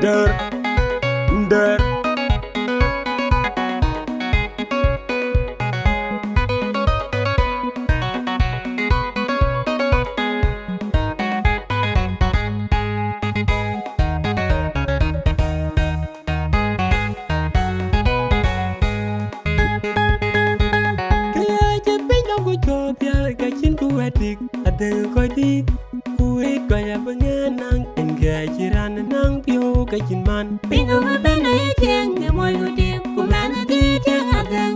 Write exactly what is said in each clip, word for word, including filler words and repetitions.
Dër, dër. Kë ya cï piny nɔm ku cɔɔr thial, ka cïn ku wɛ̈t tik, adhëŋ kɔc dït, ku wit kɔc abï ŋɛn naŋ, en kë ya cï raan naŋ piɔ̈u ka cïn man. Piny nɔm ëbɛ̈n aye cieŋ, ë mɔc ku tik, ku mɛnh adhïc cieŋ adhëŋ.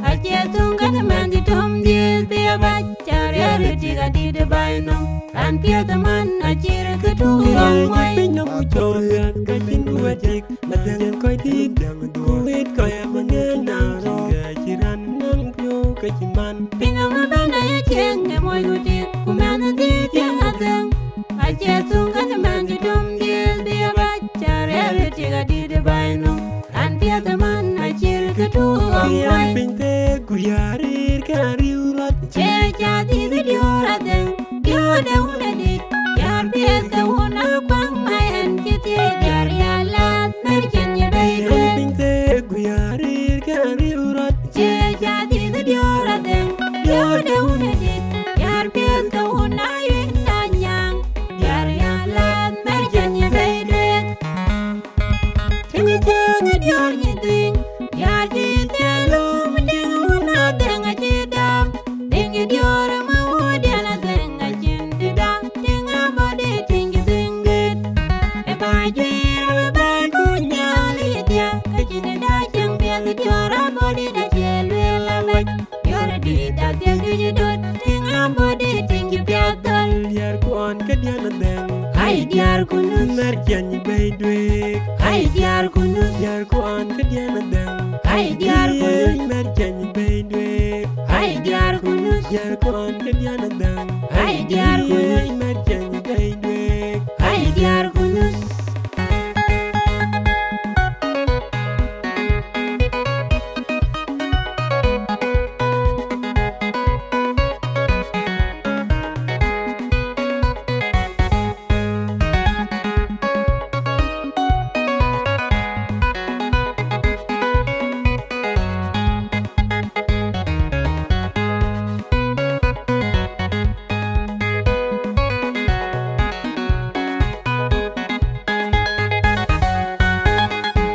Acie thöŋ kën mɛnh cï töm dhiëëth bï abac, cä riɛl ë tik adït ë baai nɔm. Raan piɛth ëmën acï rëk ë tuk ë rɔŋ wei. Piny nɔm ku cɔɔr thial, ka cïn ku wɛ̈t tik, adhëŋ kɔc dït, ku wit kɔc abï ŋɛn naŋ rɔ̈ɔ̈k, ka cï raan naŋ piɔ̈u ka cïn man. Piny nɔm ëbɛ̈n aye cieŋ, ë mɔc ku tik, ku mɛnh adhïc cieŋ adhëŋ. Acie thöŋ kën mɛnh cï töm dhiëëth bï abac, cä riɛl ë tik adït ë baai nɔm. Raan piɛth ëmën acï rëk ë tuk ë rɔŋ wei. Piny theek ku ya rëër ke riëëu rɔt. Cie cä dhiëth diöör adhëŋ, diöör de wun adït. Diäär piɛth ke wun akuaŋ, ma ɛn cï thiëëc diäär ya lath, mɛ̈r cïn nyin bei duëër. Piny theek ku ya rëër ke riëëu rɔt. Cie cä dhiëth diöör adhëŋ, diöör de wun adït. Diäär piɛth ke wun ayuëc na nyaaŋ, diäär ya lath, mɛ̈r cïn nyin bei duëër. Tiŋ cieŋ ë diöör nyin dhïŋ, diäär cï thiëëc lum, tiŋ wun adhëŋ acï däm. Tiŋ ë diöör ë ma wun diɛn adhëŋ acïn të däm. Tiŋ abɔ̈ dït, tiŋ cï dhïŋ dït. Ë bä juëc, ë bä kuc nhial yï dhiäk, ka cïn ë dä cieŋ piɛth ë diöör abɔ̈ dït acie lueel awäc. Diäär dït adhiëk juëc döt, tiŋ abɔ̈ dït, tiŋ cï piath dhɔ̈l. Diäär kuɔn ke diɛn adhɛŋ. Ai diäär ku nuth. Mɛ̈r ciɛny bei duëëk. Ai diäär ku nuth. Diäär kuɔn ke diɛn adhɛŋ. Ai diäär ku nuth. Mɛ̈r ciɛny bei duëëk. Ai diäär ku nuth. Diäär kuɔn ke diɛn adhɛŋ. Ai diäär ku nuth. Mɛ̈r ciɛny bei duëëk. Ai diäär ku nuth.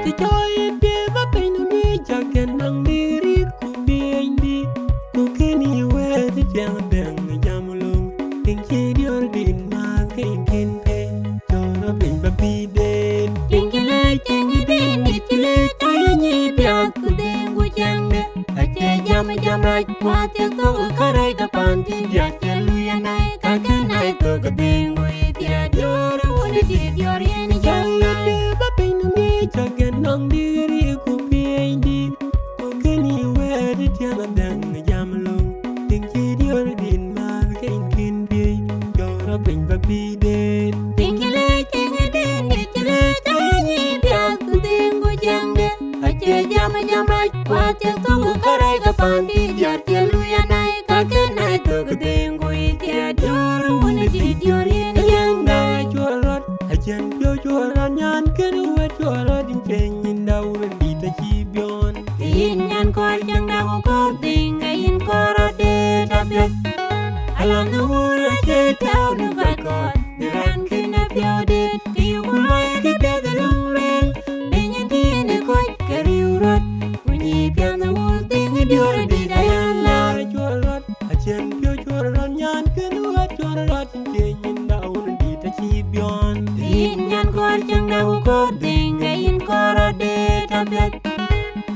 Të cɔɔi piɛth bä piny nɔm yic, cä kën naŋ dïït ku biëëny dïït, ku kën yï wëët ë ciɛɛŋ dɛ̈ŋ ë jam löŋ, tiŋ cï diöör dït määth ke yïn kën pei, cɔɔr rɔt piny bä pïïr den. Tiŋ cï lec, tiŋ ë dïït, dïït cï lec, cä yï nyic piath ku dhëëŋ ku ciɛɛŋde. Acie jam ë jam rac, ku athiek thok ë kärɛc ke pan cï diäär cï luui anai, ka kën ai thok ë dhëëŋ ku yï thiëëc diöör ë wun ë dït diöör yen ë jam nai. Cä lëu bä piny nɔm yic, cä kën naŋ dïïr ku piëëny dïït, ku kën yï wëët ë ciɛɛŋ adhɛ̈ŋ ë jam löŋ, tiŋ cï diöör dït määth ke yïn kën piëëc, cɔɔr rɔt piny bä pïïr den. Tiŋ cï lec, tiŋ ë dïït, dïït cï lec, cä yï nyic piath ku dhëëŋ ku ciɛɛŋde. Acie jam ë jam rac, ku athiek thok ë kärɛc ke pan cï diäär cï luui anai, ka kën ai thok ë dhëëŋ ku yï thiëëc diöör ë wun ë dït diöör yen ë jam nai. Cuɔl rɔt, acïn piɔ̈u cuɔl rɔt, nyan kën wɛ̈t cuɔl rɔt, yïn cï nyin dau wun ë dït acï biɔ̈n. Ke yïn nyan kɔɔr cäŋ dau ku kɔɔr dhïŋ, ke yïn kɔɔr rɔt deet apiɛth. Alɔŋ ë wun acie tɛ̈ɛ̈u në kɔc kɔɔr, bï raan kën apiɔ̈u deet, ke yï ku luɔi ke piɛth ë löŋ lueel. Piny ë dïït ë kɔc ke riëëu rɔt, ku nyic piath ë wun dhïŋ ë diöör ë dït aya laar. Cuɔl rɔt, acïn piɔ̈u cuɔl rɔt, nyan kën wɛ̈t cuɔl rɔt, yïn cï nyin dau wun ë dït acï biɔ̈n. Yïn nyan kɔɔr cäŋ dau ku kɔɔr dhïŋ, ke yïn kɔɔr rɔt deet apiɛth.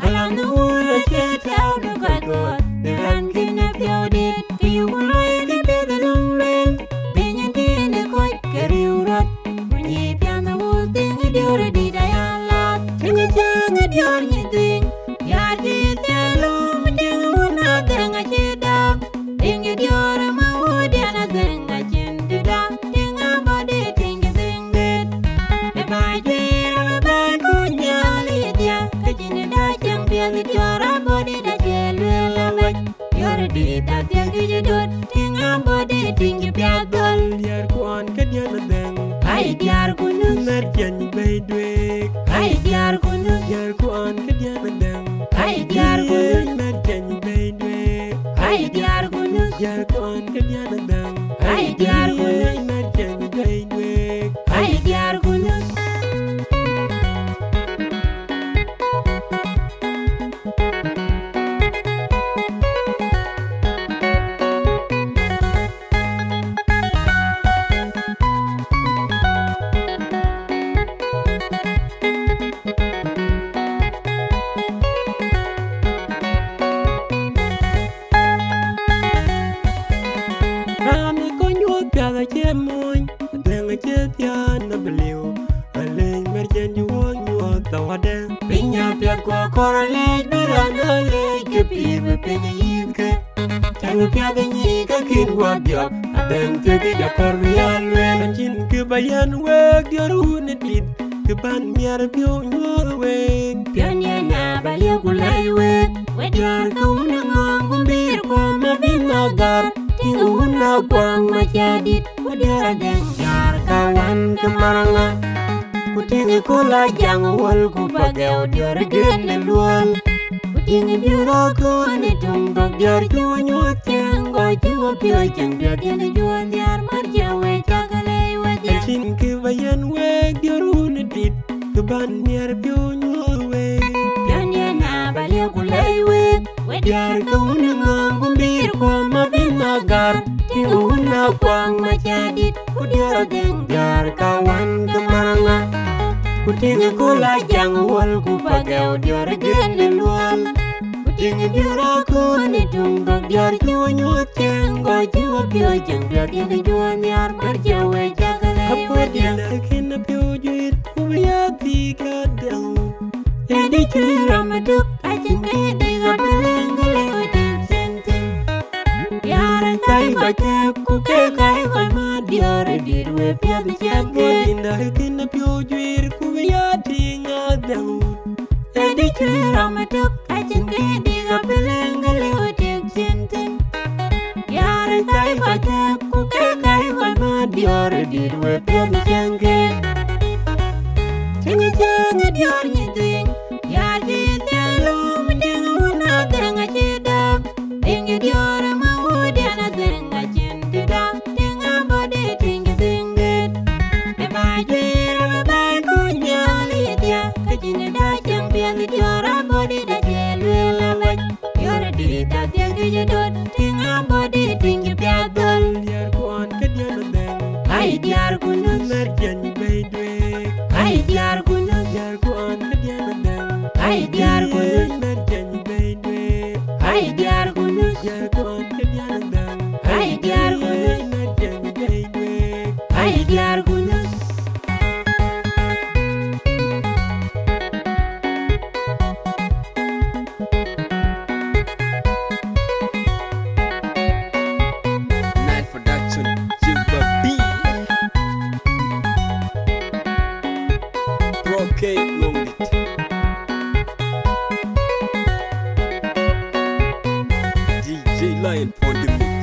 Alɔŋ ë wun acie tɛ̈ɛ̈u në kɔc kɔɔr, bï raan kën apiɔ̈u deet, ke yï ku luɔi ke piɛth ë löŋ lueel. Piny ë dïït ë kɔc ke riëëu rɔt, ku nyic piath ë wun dhïŋ ë diöör ë dït aya laar. Tiŋ ë ciɛɛŋ ë diöör nyin dhïŋ, diäär cï thiëëc lum, tiŋ wun adhɛ̈ŋ acï däm. Tiŋ ë diöör ë ma wun diɛn adhɛ̈ŋ acïn të däm, tiŋ abɔ̈ dït, tiŋ cï dhïŋ dït. Ë bä juëc, ë bä kuc nhial yï dhiäk, ka cïn ë dä cieŋ piɛth ë diöör abɔ̈ dït acie lueel awäc. Diöör ë dït adhiëk juëc döt, tiŋ abɔ̈ dït, tiŋ cï piath dhɔ̈l. Diäär kuɔn ke diɛn adhɛ̈ŋ. Ai diäär ku nuth. Mɛ̈r Jɛny bɛ̈i duëëk. Ai diäär ku nus. Diäär ku ɣɔn ke diäär adäŋ. Ai diäär ku nus. Mɛt jɛny bɛ̈i duëëk. Ai diäär ku nus. Diäär ku ɣɔn ke diäär adäŋ. Ai diäär ku nus. Mɛt jɛny bɛ̈i duëëk. Ai diäär ku nus. Raan ë kony nyuɔɔth piath acie mony, adhëŋ acie thiaan abï liu. Alec mɛ̈r cïn cï wok nyuɔɔth thawadë. Piny apiɛth ku akɔ̈r alec bï raan alec ke pïïr bï piny yïthke. Cäŋ piath ë nyic ke kïn guɔ dhiɔp, abɛ̈n thiëkic akɔ̈r bï ya lueel. Acïn kë ba yɛn week diɔ̈r wun ë dït, kë bän miɛt piɔ̈u nyuɔɔth week. Piɔ̈n yen aba liëk ku lɛc week, we diäär ke wun ë ŋɔ̈ɔ̈ŋ ku mbïïr ku ma bï nhɔk gär. Tïŋ wun akuaŋ ma cä dït, ku diäär adhëŋ diäär ka wän ke maraŋa. Ku tïŋ ë köl ajaŋ wöl ku pagɛu diɔ̈r ë gën ë luɔl. Ku tïŋ ë biöör akön ë tuŋ dhök diäär cï wä nyuɔɔth cieŋ, gɔl cï wä piɔ̈ɔ̈c cieŋ piɛth yen ë juɔ̈ɔ̈n diäär mär cä wec cä ke lɛc wedhie. Acïn kë ba yɛn week diɔ̈r wun ë dït, kë bän miɛt piɔ̈u nyuɔɔth week. Piɔ̈n yen aba liëk ku lɛc week. We diäär ke wun ë ŋɔ̈ɔ̈ŋ ku mbïïr ku ma bï nhɔk gär. Tïŋ wun akuaŋ ma cä dït, ku diäär adhëŋ diäär ka wän ke maraŋa. Ku tïŋ ë köl ajaŋ wöl ku pagɛu diɔ̈r ë gën ë luɔl. Ku tïŋ ë biöör akön ë tuŋ dhök diäär cï wä nyuɔɔth cieŋ, gɔl cï wä piɔ̈ɔ̈c cieŋ piɛth yen ë juɔ̈ɔ̈n diäär mär cä wec cä ke lɛc wedhie. Apuɔ̈u diäär kën apiɔ̈u juëc ku bï ya thiik adäŋ. Ëdï cï ram ëtök, acïn kë dï ɣa bï lëŋ ke lëu tik thïn thïn. Diäär ë thäi kɔc kek, ku kek aa kɔc ma diäär ë dït we piɛth ciɛth ke. Apuɔ̈u diäär kën apiɔ̈u juëc ku bï ya tïŋ adhëŋ wut. Ëdï cï ram ëtök, acïn kë dï ɣa bï lëŋ ke lëu tik thïn thïn. Diäär ë thäi kɔc kek, ku kek aa kɔc ma diäär ë dït we piɛth ciɛth ke. Cïn cieŋ ë diäär nyin dhïŋ, diäär cï thiëëk lum, tïŋ wun adhëŋ acï dap. Tïŋ diäär ë ma wut yen adhëŋ acïn tëda. Tïŋ abɔ̈ dït, tïŋ cï dhïŋ dït. Ë baai juëër, ë baai kuc nhial yï dhië, ke cïn tëda cieŋ piɛth diäär abɔ̈ dït acie lueel awäc. Diäär dït adhiëk cï döt, tïŋ abɔ̈ dït, tïŋ cï piath dhöl. Diäär kuɔn ke diäär adhëŋ. Ai diäär ku nus. Mɛ̈r jɛny bɛ̈i duëëk. Ai diäär ku nus. Diäär kuɔn ke diäär adhëŋ. Ai diäär ku nus. Mɛ̈r jɛny bɛ̈i duëëk. Ai diäär ku nus. Diäär kuɔn ke diäär adhëŋ. Ai diäär ku nus. Mɛ̈r jɛny bɛ̈i duëëk. Ai diäär ku nus. Nile Production, Jibba B. Pro K Longit. D J Lion on the mix.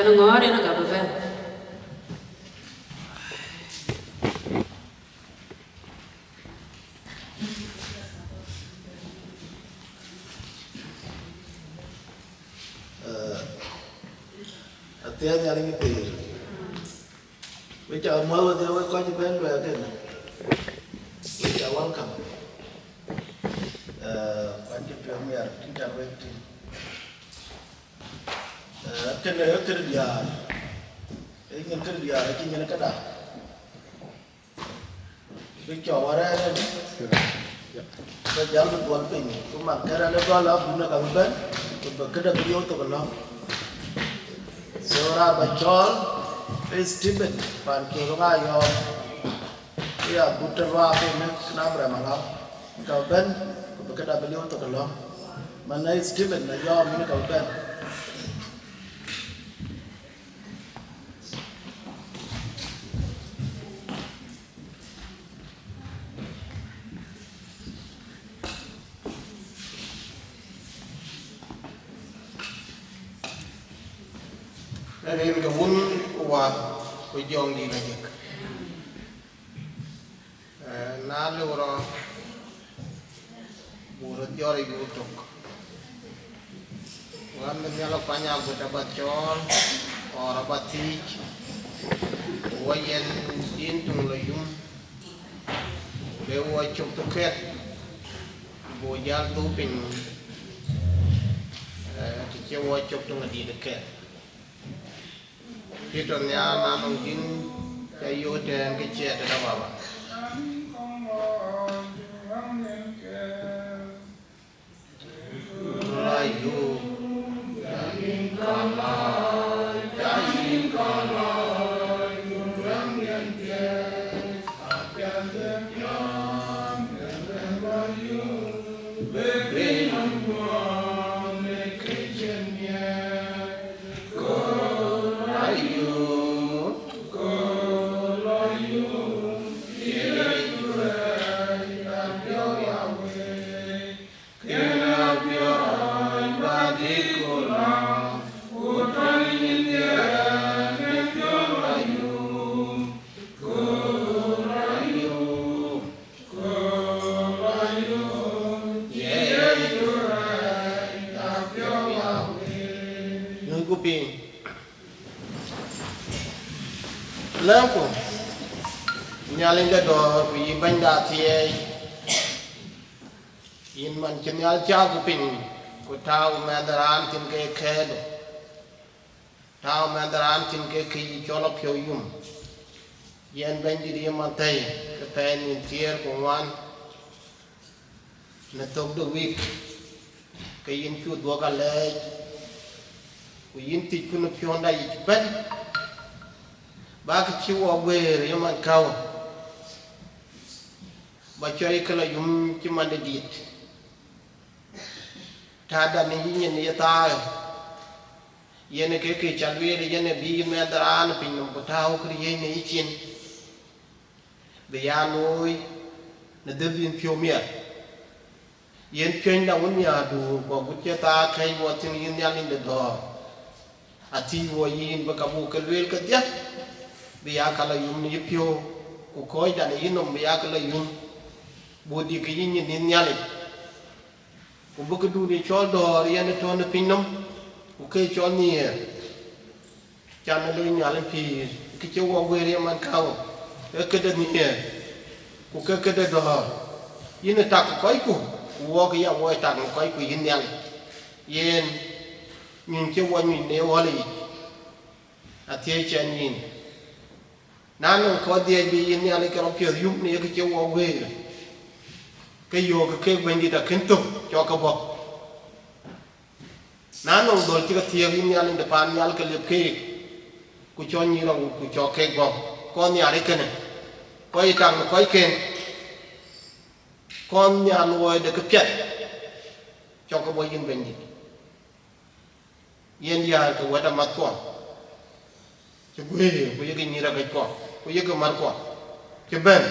Ŋɔ̈ɔ̈r yen ka bï bɛ̈n. Eh, athiɛɛn Nhialic pïïr. Wek ca muɔ̈th wedhie, wek kɔc bɛ̈n luɛɛk kënë. Wek ca welcome. Eh, kuan cï piɔ̈u miɛt, tïŋ can wek tïŋ. Eh, kënë ee këde diäär. Ee nyin këde diäär, acï nyin këda. Bï cɔk arɛɛr ënë, bï jäl bï dhuɔl piny, ku man kërɛn ë gɔl abun ë ka bï bɛ̈n, ku bï këde bï lieu thok ë lɔ̈ŋ. So raan ba cɔɔl, ee Stephen, pan col ŋa yɔɔk, ee agut të luaak ënë, kën Abraham aŋa, ka bï bɛ̈n, ku bï këde bï lieu thok ë lɔ̈ŋ. Man ee Stephen na yɔɔk, yïn ka bï bɛ̈n. Rin ke Wun ku Wä ku Jɔŋdït Lajik. Eh, na lëu rɔt, buk röt jɔt ë yur tök. Wän bï Nhialic kuany agut abä cɔɔl, or abä thiic, ku wä yen yïn tuŋ lɔ yum, le wä cök tök kɛt, buk jäl dhuk piny, eh, të cï wä cök tuŋ adït kɛt. Kë tɔ̈ nhial na nɔŋ yïn ca yök tɛ̈ɛ̈n, kë ciɛɛt tëda, Baba. Nyucku piny. Lɛ̈ŋku Nhialic de dɔ̈ɔ̈r, ku yï Bɛ̈nyda athiɛɛi, yïn man cï Nhialic cäk ku piny, ku tääu mɛnh raan thïn ke kɛ̈ɛ̈tde. Tääu mɛnh raan thïn ke këc cɔl apiɔ̈u yum. Yɛn Bɛ̈nydït ye man thëi, ke pɛɛi nïn thiëër ku ŋuan në thök de wik, ke yïn cuk dhuɔ̈k alɛɛc, ku yïn thiëcku në piɔ̈nda yic ëbɛ̈n, bä kë cï wɔ guëër ye man käu, bä cɔl kë lɔ yum cï man de dït. Täädan yï nyin ye thaar, yen ke kë ca lueel, yen ë bï mɛnh raan pinynhom ku tääu këriëëc në yïcin, bï ya looi në dhël yïn piɔ̈u miɛt. Yen piɔ̈nyda wën nhiaardu, ku agut cï thaar kɛ̈c wɔ thïn, yïn Nhialic de dɔ̈ɔ̈r, athiëc wɔ yïn bï ka buk ke lueel kedhie, bï ya ka lɔ yum në yïpiɔ̈u, ku kɔ̈ɔ̈cdan ë yïnhom bï ya ke lɔ yum, buk dïk ke yï nyin, yïn Nhialic. Ku bï këdun ye cɔl dɔ̈ɔ̈r yen ë tɔ̈ në pinynhom, ku kë cɔl nhiëër, can ë lec Nhialic pïïr, kë cï wɔ guëër ye man käu, ee këde nhiëër, ku ke këde dɔ̈ɔ̈r. Yïn ë tak kɔcku, ku wɔɔk ya wɔ ë tak në kɔcku, yïn Nhialic. Yen nyuc cï wɔ nyuc në ɣɔ̈l yic, athiëëc cɛn yïn. Na nɔŋ kɔ̈th dhiëëc bï yïn Nhialic ke rɔ piɔ̈ɔ̈th yum në ye kë cï wɔ guëër, ke yöök ke keek Bɛ̈nydït akën thök, cɔk ke bɔ̈. Na nɔŋ dhöl cï ke thiëëk yïn Nhialic de paan nhial ke liep keek, ku cɔk nyïïr awut ku cɔk keek bɔ̈, kɔn nhiaar ë kënë, kɔc ë tak në kɔcken, kɔn nhiaar luɔi de këpiɛth, cɔk ke bɔ̈ yïn Bɛ̈nydït. Yen diäär ke wɛ̈t amathkuɔ cï guëër, ku yek nyïïr agäckuɔ, ku yek märkuɔ cï bɛ̈n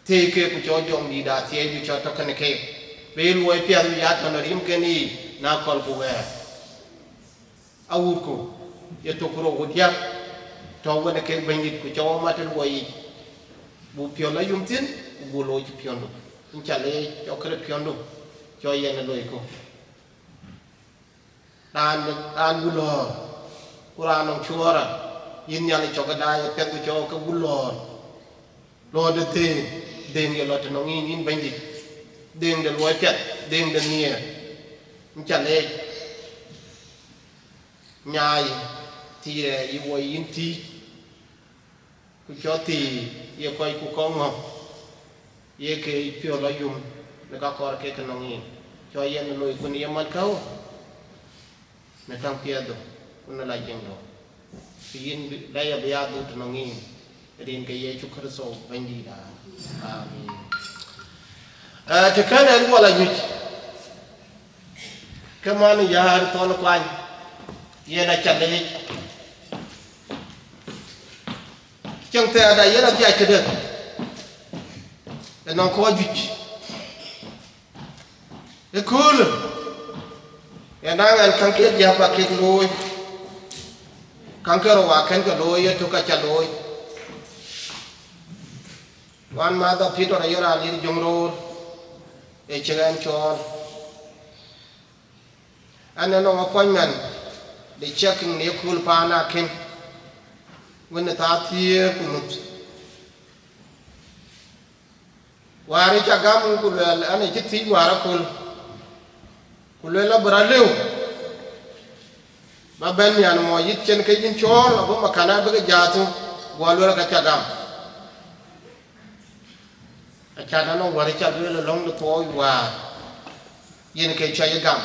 thiëi keek, ku cɔk Jɔŋdït athiɛɛi bï cɔk tɔ̈ kënë keek, bï luɔi piɛth bï ya tɔ̈ në rimken yiic, na kɔl ku ɣɛɛr awutku, ye tök ku rou ku diäk, tɔ̈u wën ë kek Bɛ̈nydït, ku cɔk mat tënë wɔ yic, buk piɔ̈n lɔ yum thïn, ku buk looi cï piɔ̈ndu. Yïn ca leec, cɔk këde piɔ̈ndu, cɔk yɛn ë loiku. Raan, raan wulɔ̈ɔ̈r, ku raan nɔŋ cuɔɔra, yïn Nhialic cɔk ke daai apiɛth, ku cɔk ke wulɔ̈ɔ̈r. Lɔ̈ɔ̈r de dhëëŋ, dhëëŋ ye lɔ tënɔŋ yïn, yïn Bɛ̈nydït, dhëëŋ de luɔi piɛth, dhëëŋ de nhiëër. Yïn ca leec, nyaai, thiëëc ye wɔ yïn thiëëc, ku cɔk thiëëc ye kɔc ku kɔŋ ŋɔ̈k, ye ke piɔ̈n lɔ yum në ka kɔɔr kek ke nɔŋ yïn. Cɔk yɛn ë loiku në ye mat käu, në täŋ piɛthdu, ku në la jiëŋdu. Ku yïn bï, la ya bï ya dhuk tënɔŋ yïn, rin ke Yecu Kërtho Bɛ̈nydïïtda. Amin. Ee, të kën en guɔ la nyuc, ke man Yäär Thɔn Kuany, yen aca leec. Cieŋ thɛɛrda yen adhiac këde, ënɔŋ kɔc juëc. Ëköölë, yen na ɣɛn käŋ ke diäk ba kek looi, käŋ ke rou akën ke looi, ye tök aca looi. Wan Mother Peter Ayɔr Alier Joŋ Roor, ë cï ɣɛn cɔɔl. Ɣɛn ënɔŋ appointment de checking në ëkööl paan akën, wën ë thaa thiëër ku nuth. Wäär ë ca gam ku luɛɛl, ɣɛn ë cï thiëc wäär aköl, ku lueel abï rɔt lëu, ba bɛ̈n mian mɔ yïth cïn ke yïn cɔɔl, abï makana bï ke jaath thïn, guɔ lueel ka ca gam. Acan anɔŋ wär ë ca lueel ë lɔ̈ŋ de thuɔɔu wäär, yen ke cɔc ë gam.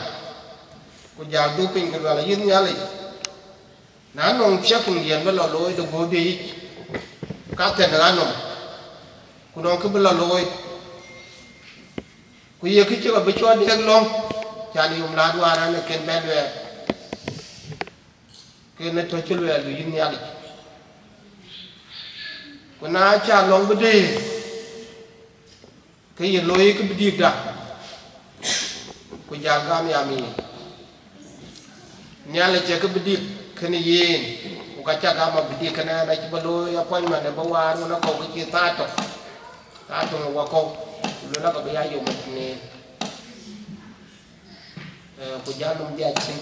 Ku jal dhuk piny ku luɛɛl ayïth Nhialic, na nɔŋ checking yen bï lɔ looi de guöpdiɛ̈ yic, ka thɛn ɣa nɔm, ku nɔŋ kë bï lɔ looi, ku ye kë cï lɔ bï cɔɔl diɛk lɔ̈ŋ, can yom laat wäär an, ë kën bɛ̈n luɛɛl, kën ë tɔ̈ cï luɛɛldu yïth Nhialic. Ku na ca lɔ̈ŋ bï dëër, ke ye looi kë bï dïkda, ku jal gam ya miin. Nhialic ë kë bï dïk kënë yen, ku ka ca gam abï dïk kënë ɣɛn, acï bä looi appointment ë bä waar ɣön akɔ̈u ke cï thaa tök, thaa töŋ ë wakɔ̈u, ku luel aka bï ya yom ë tëneen. Eh, ku jal nɔm dhiac cin.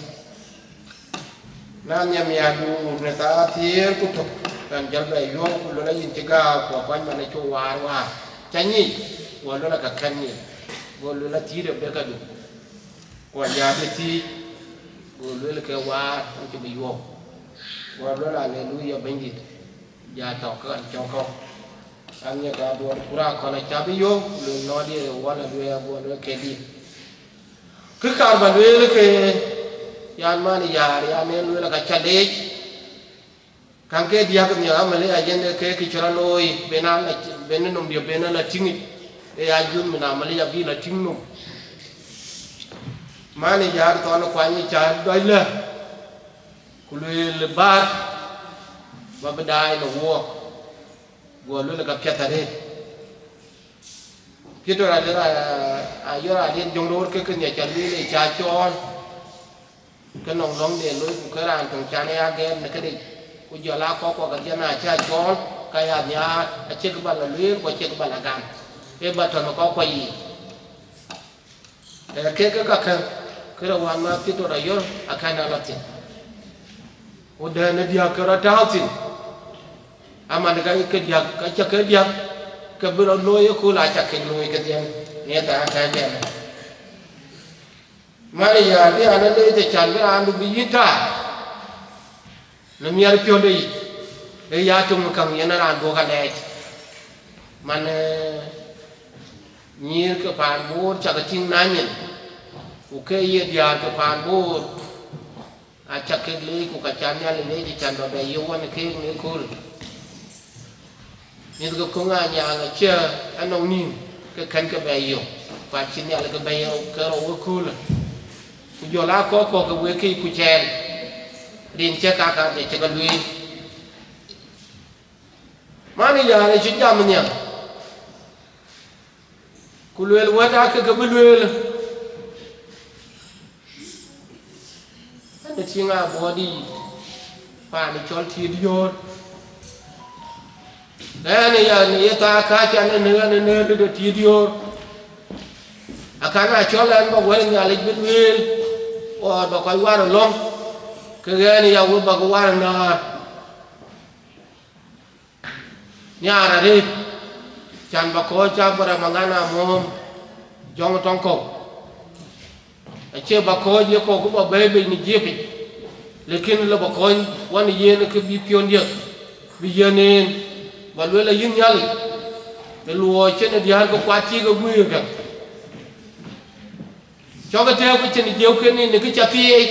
Na nhiam ya duur në thaa thiëër ku tök, kan jal bɛ yuɔ̈ɔ̈k, ku luel ayïn cï gääu, ku appointment acuk waar waar. Ca nyic, ku luel aka kɛ̈n nyic, ku luel athiëër ë bek adu. Ku ajaath ë thiëëc, go luel ke waar, wun cï bï yuɔ̈ɔ̈k. Go luel, Aleluya, Bɛ̈nydït, ja tɔ̈k ke ɣɛn cɔ̈k kɔ̈u. An, ye ka duɔɔt, ku raan kɔn acä bï yöök, ku luel, nɔɔt ye wan aluɛɛk, go luel, ke dït. Kë kaar bä lueel ke, yan, man Yäär, yan, en lueel ka ca leec. Käŋ ke diäk nhial, amali ayen ke kë cï rɔt looi, ben a la, ben nɔm dië, ben a la tïŋ, ë ya juëc min amali abï la tïŋ nɔm. Man ë Yäär Thɔn Kuany ë ca dɔc lë, ku lueel bäär, ba bï daai në wuɔɔk, guɔ lueel ka piɛth arëët. Peter Alier, a, Ayɔr Alier Joŋ Roor ke kë nhiac ca lueel ë ca cɔɔl. Ke nɔŋ lɔ̈ŋ de looi, ku ke raan töŋ can ë ya gɛɛr në këde, ku jɔl aa kɔ̈k kɔ̈k adhiɛn aa cä cɔɔl, ka ya nhiaar, acïk bä la lueel, ku acïk bä la gam, ee bä tɔ̈ në kɔ̈k kɔ̈k yiic. Ee, kek ke kakë, këde wään ma Peter Ayɔr akɛ̈n aa la thïn. Ku dɛ̈n ë diäk ke rɔt tääu thïn, aman ka ke diäk, ka cä ke diäk, ke bï rɔt looi ëkööl, aa cä kek looi kedhiɛn, në thaa kɛ̈ɛ̈c ɛn. Man ë Yäär bï an, ë leec acan bï raandu bï yïn taar në miɛt piɔ̈nde yic, ee ya töŋ käŋ yen raan duɔ̈k alɛɛc. Man, ee, nyïïr ke paan Boor cä ke tïŋ na nyin, ku ke ye diäär ke paan Boor, acä kek leec, ku ka ca Nhialic leec, acan bä bɛ yök wän ë keek në ëkööl. Mïth ke köŋ aa nyaaŋ acie anɔŋ nïïm, ke kɛ̈n ke bɛ yök, ku acï Nhialic ke bɛ ye rou, ke rou ëköölë. Ku jɔl aa kɔ̈k kɔ̈k ke wek kë ku cɛɛl, rin cï kaka bɛ cï ke lueel. Man ë Yäär ë cï jam nhial, ku lueel wɛ̈t aa ke ke bï lueel. Ɛn ë tïŋ aa buɔɔt yiic, Paan cɔl Tiit Diöör. Ɣɛn ë ya në ye thaa kääc an, ë në ɣɛn ë në rëët ë Tiit Diöör. Akan a cɔl ɛn ba wɛ̈t Nhialic bï lueel, or ba kɔc war ë lɔ̈ŋ, ke ɣɛn ë ya wek ba ke war ë nääl. Nhiaar arëët, can ba kɔc cak bï Ramadhan Amuɔ̈ɔ̈m jɔŋ tɔŋ kɔ̈u. Acie ba kɔc ye kɔ̈u ku ba bɛ̈ɛ̈i bei në jiëpic, lakin lɔ ba kɔc wan yen ke bï piɔ̈ndiɛ̈ bï yiɛ̈n en, ba lueel ayï Nhialic, ë luɔi cïn ë diäär ke kuat cï ke guiir kë. Cɔk ë tɛ̈ɛ̈u ke cïn jiëu kënë në kë ca thieei.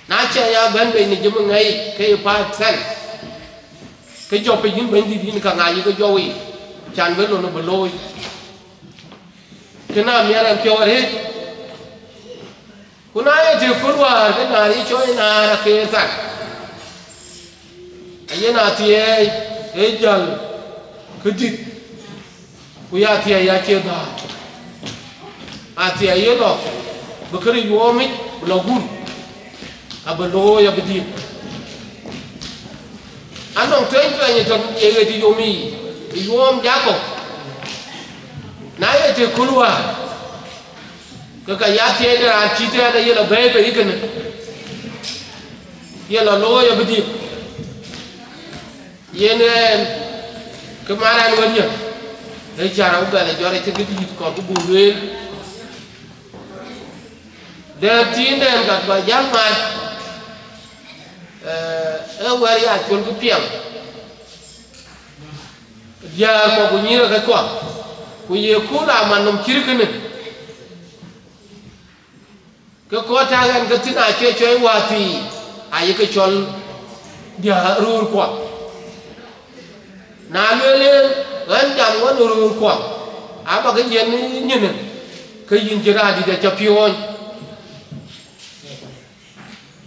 Na ca ya bɛ̈n bei në jëm ë ŋɛi ke ye five cent, ke jɔ piny yïn Bɛ̈nydït yïn ka ŋac yï ke jɔ wei, can bï lon bï looi. Kënë amiɛt ɛn piɔ̈u arëët. Ku na ye të kul wäär ke naar yï cɔɔc naar akeer thar. Ayen athiɛɛi ë jäl këdït, ku ya thiɛɛi ya cie dhäär. Athiɛɛi ye lɔ bï këric yuɔɔmic bï lɔ gun, abï looi abï dhiëëth. Anɔŋ tuɛny tuɛny ë tɔ̈ ye ɣet ë yom yiic, ë yuɔɔm Jakop. Na ye të kul wäär, ke ka ya thiɛɛi de raan cït ɛn aye lɔ bɛ̈ɛ̈i bei kënë, ye lɔ looi abï dhiëëth. Yen ɛn, ke man raan wën yök, ë cä rɔt bɛ̈n ë jɔt acïn kë dïït kɔɔr ku buk lueel. Dɛ̈t thiin dɛn ka ba jäl mat, ee, ee wɛ̈t ya col kë piɛŋ. Diäär kɔ̈k ku nyïïr ke kɔ̈k, ku ye kuur amat nɔm cït kënë. Ke kɔc tak ɛn ke thïn acie cuɛi wäthii, ayek cɔl diäär röörkuɔ. Na lueel en, ɣɛn jam ɣɔn röörkuɔ, aba ke yiɛ̈n nyinë, ke yïn cï raandït aca piɔ̈ɔ̈ny.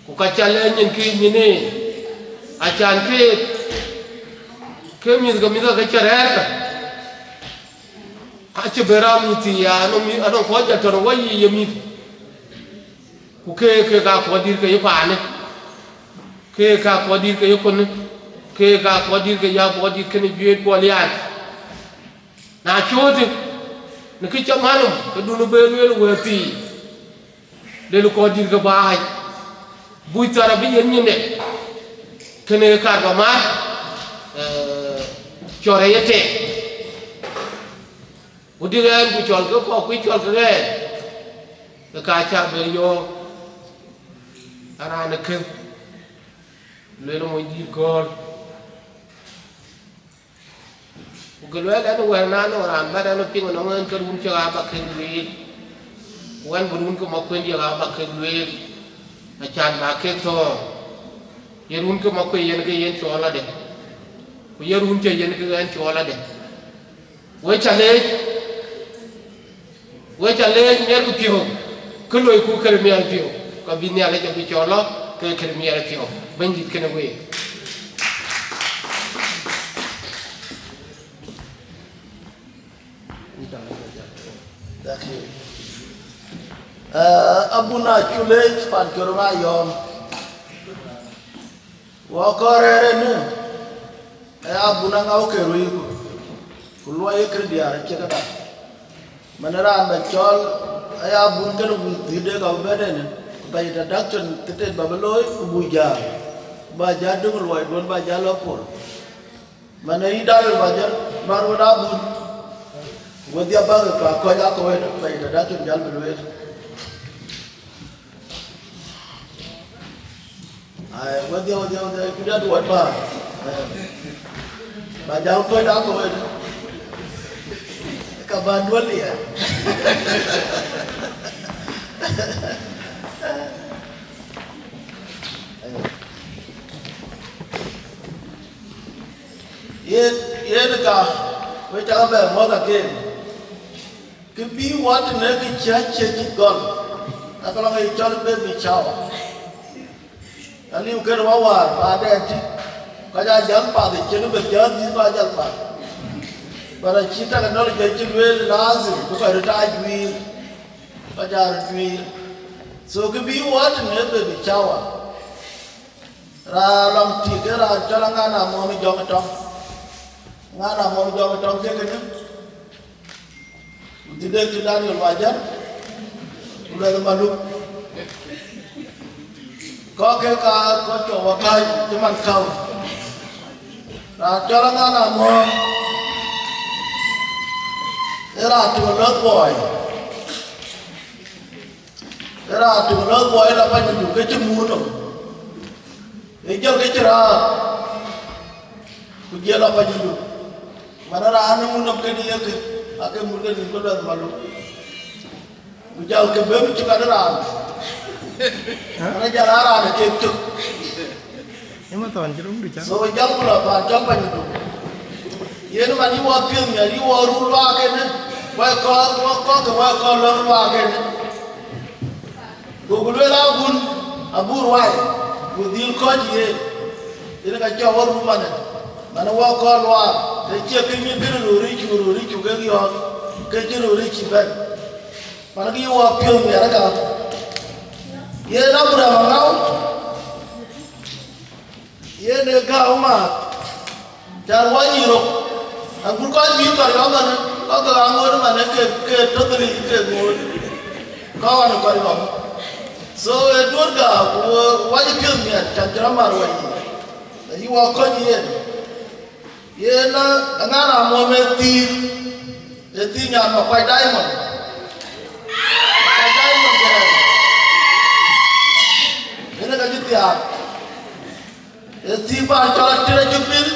Ku ka ca lɛɛc nyin kë nyin ee, acan keek, ke mïth ke mïth ke cï rɛ̈ɛ̈r ke, acï bɛ̈n raan mïth thii ya, anɔŋ mïth, anɔŋ kɔc jɔl tɔ̈ në wɔ yiic ye mïth. Ku keek, keek aa kɔc dït ke ye paanë, keek aa kɔc dït ke ye könë, keek aa kɔc dït ke ya bɔ̈ dït kënë juëët kuɔ liaac. Na cöötë në kë cä ŋänom, ke dun ë ben lueel wëëthii, lëlë kɔc dït ke baai, buc thar abï yen nyinde, kënë kar ba mat, ee, cɔl rɛc ëtɛ̈ɛ̈n. Ku dï ɣɛɛn ku cɔl ke kɔc kuc cɔl ke ɣɛɛn, ke ka cä ben yɔ̈ɔ̈k, araan ë kën, lueel mony dït gɔ̈ɔ̈l. Ku ke luɛɛl ɛn wɛ̈ɛ̈r na nɔŋ raan bɛ̈n ɛn piŋ ënɔŋ en ke run cök aa ba kek lueel. Ku ɛn bï run ke mɔ̈k kuën diɛk aa ba kek lueel, acan ba kek thɔ̈ɔ̈ŋ. Ye run ke mɔ̈k kuën yen ke yen cuɔl adë, ku ye run cë yen ke ɣɛn cuɔl adë. Wek ca leec. Wek ca leec miɛt ku piɔ̈u, kë loiku kërë miɛt piɔ̈u, ka bï Nhialic abï cɔl lɔ ke kërë miɛt piɔ̈u. Bɛ̈nydït kënë week. Thank you. Eh, abun acu leec pan cï röt aa yɔ̈ɔ̈m. Wɔ kɔɔr rɛ̈ɛ̈r ënë, ë abun aŋa ke ruiiku, ku luɔi ë kërë diäär acie këda. Man raan ba cɔl, ë abun kënë wïc dhït de ka bï bɛ̈n ënë, ba introduction thitet ba bï looi, ku buk jääl, ba jal döŋ luɔiduön, ba jal lɔ pol. Man ë yï Daniel ba jal, man wën abun, wedhia bäk ë ka kɔc akɔ̈u ënë, ba introduction jal bï lueel. Ai, wedhia, wedhia, wedhia, ku jɔt wɛ̈t bä. Ba jam kɔc da kɔc. Ka ba duɔl ya. Yen, yen ka, we cak bɛ mɔ̈th aken. Kë bï wat në kë cä cie cï gɔl, ka ke lɔ ke cɔl baby shower. Aliu kënë wä wäär, ba dɛ tï, kɔc aa jäl path, cïn bï jäl dhïth ba jäl path. But acï technology cï lueel lazim, bï kɔc röt aa juiir, kɔc aa röt juiir. So kë bï wat në baby shower. Raan lɔŋ tik ë raan cɔl Aŋan Amuɔ̈ɔ̈m Jɔŋ Tɔŋ. Aŋan Amuɔ̈ɔ̈m Jɔŋ Tɔŋ ke kënë, ku dhil dek të Daniel Wajar, ku Luɛth Maluk. Kɔc ke ka kɔc cɔk wä gäi cï man käu. Raan cɔl Aŋan Amuɔ̈ɔ̈m ë raan tök lɔ̈th buɔi. Ë raan tök lɔ̈th buɔi la Panydu ke cï muut nɔm. Ë jɔl ke cï raar, ku jël la Panydu. Man raan ë muut nɔm kënë ye kë, ake mut ke nïm ke Luɛth Maluk. Ku jɔl ke bem cï kat raan. Hä? Ana jɔl a raan ë kek tök. Ëmathɔn cï röŋdu cä. So jɔlku la paan cɔl Panydu. Yen man yï wɔ piöth miɛt, yï wɔ ruu luaak ënë, wɛ̈i kɔ̈k, wɔ kɔ̈k, wɛ̈i kɔ̈k lɔ̈k luaak ënë. Goku lueel abun, abun ruai, ku dhil kɔ̈c yen. Yen ka cɔk wɔ ruu manë, manë wɔ kɔ̈k luaak, të cie kë mïth kënë rööric cu, rööric cu kek yɔ̈ɔ̈k, ke cï rööric cï bɛ̈n. Man kï yï wɔ piöth miɛt ëka. Yen Abraham Aŋau, yen ee gääu maath, cän wɔ nyïïr rok. Agut kɔc bï kɔc yɔ̈ɔ̈k ëmën, kɔc ke aŋoot ëmën ke, ke tök ric ke ŋoot. Kɔc ɣɔn ë kɔc yɔ̈ɔ̈k. So, ee duöt gääu, ku wɔ, wɔ cï piöth miɛt, cän cï rɔt mat wɔ yiic. Ayï wɔ kɔ̈c yen. Yen, eh, Aŋan Amuɔ̈ɔ̈m ee thiir, ee thiir nyan Makuac Diamond. Makuac Diamond, eh, yen ee ka cï thiaak. Ee thiir paan cɔl Atir Ajupil.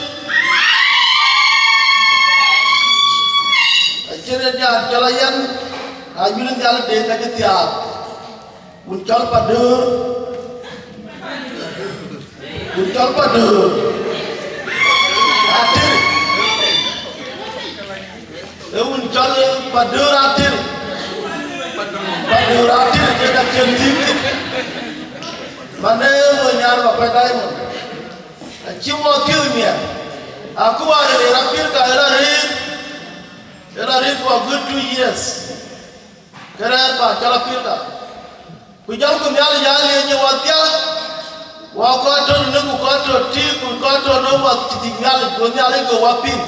Atir nyan cɔl Ayen, na yïn Nhialic de ka cï thiaak. Wun cɔl Padöör, wun cɔl Padöör Atir. Ee wun cɔl Padöör Atir. Padöör Atir, ke ka cïn thïn thïn. Man ee wun nyan Makuac Diamond. Acï wɔ kiëth miɛt. Aku wäär ë rap pïr ka ë la rëët. Ë la rëët for good two years. Kërɛɛc ba cɔl apïlka. Ku jɔlku Nhialic aa liec ë wadhia, wa kɔc tɔ̈ në ku kɔc tɔ̈ tïïk ku kɔc tɔ̈ në wath cï dhïc Nhialic, go Nhialic go wa piŋ.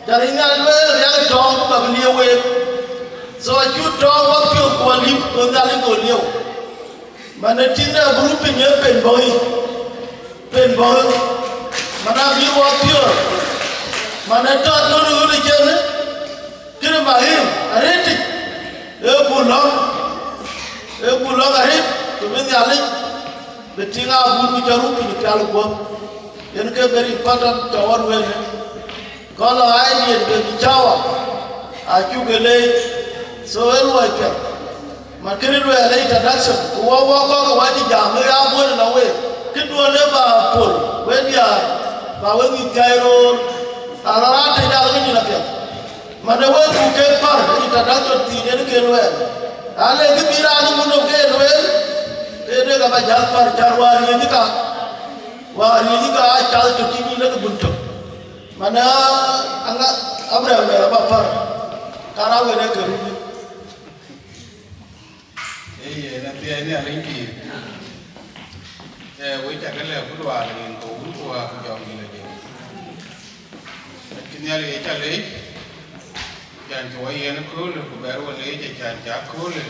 Cä rï Nhialic lueel riäk tɔɔŋ ku ka bï lieu week. So acuk tɔɔŋ wa piɔ̈ɔ̈th ku wa lïp, go Nhialic go lieu. Man ë tïŋ de abï rut piny ë pen bɔ̈ yic, pen bɔ̈. Man abï wa piɔ̈ɔ̈th. Man ë tɔ̈ tɔ̈ në ɣöt ë cënë. Kënë Mahim arëtic, ee buk lɔ̈ŋ, ee buk lɔ̈ŋ arëët, ku bï Nhialic bï tïŋ abun bï cä ruk piny pial guɔ̈p. Yen ke very important cɔk ɣɔn wënë. Kɔn lɔ aa diet ke bï cawa, acuk ke leec, so ee luɔi piɛth. Man kënë luɛɛl ë introduction, ku wɔ wɔ kɔ̈k ë wä cï jam, ee abun ë lɔ week. Këduɔ̈n ee ba pol, we diaar, ba we ŋic thiai roor, arɔ̈ raan tëc jal ke nyin apiɛth. Man ë wël ku kek pär ë introduction thiin yen ke lueel. Alë kë bï raan ë mundom ke lueel, ke dek aba jäl pär cän wäär riëëc ka, wäär riëëc ka aa cath tök cï bï lek bun tök. Man ë aŋa Abraham lueel aba pär, ka raan wën ee ke run. Ee yen athiɛɛi Nhialic pïïr. Ee, wek cä ke lɛ̈k ku luaar rin ke wun ku wäär ku jɔŋdït adï. Acï Nhialic ye cä leec, can cï wɔ yen köölë, ku bɛ̈ɛ̈r wɔ leec, acan cä köölë,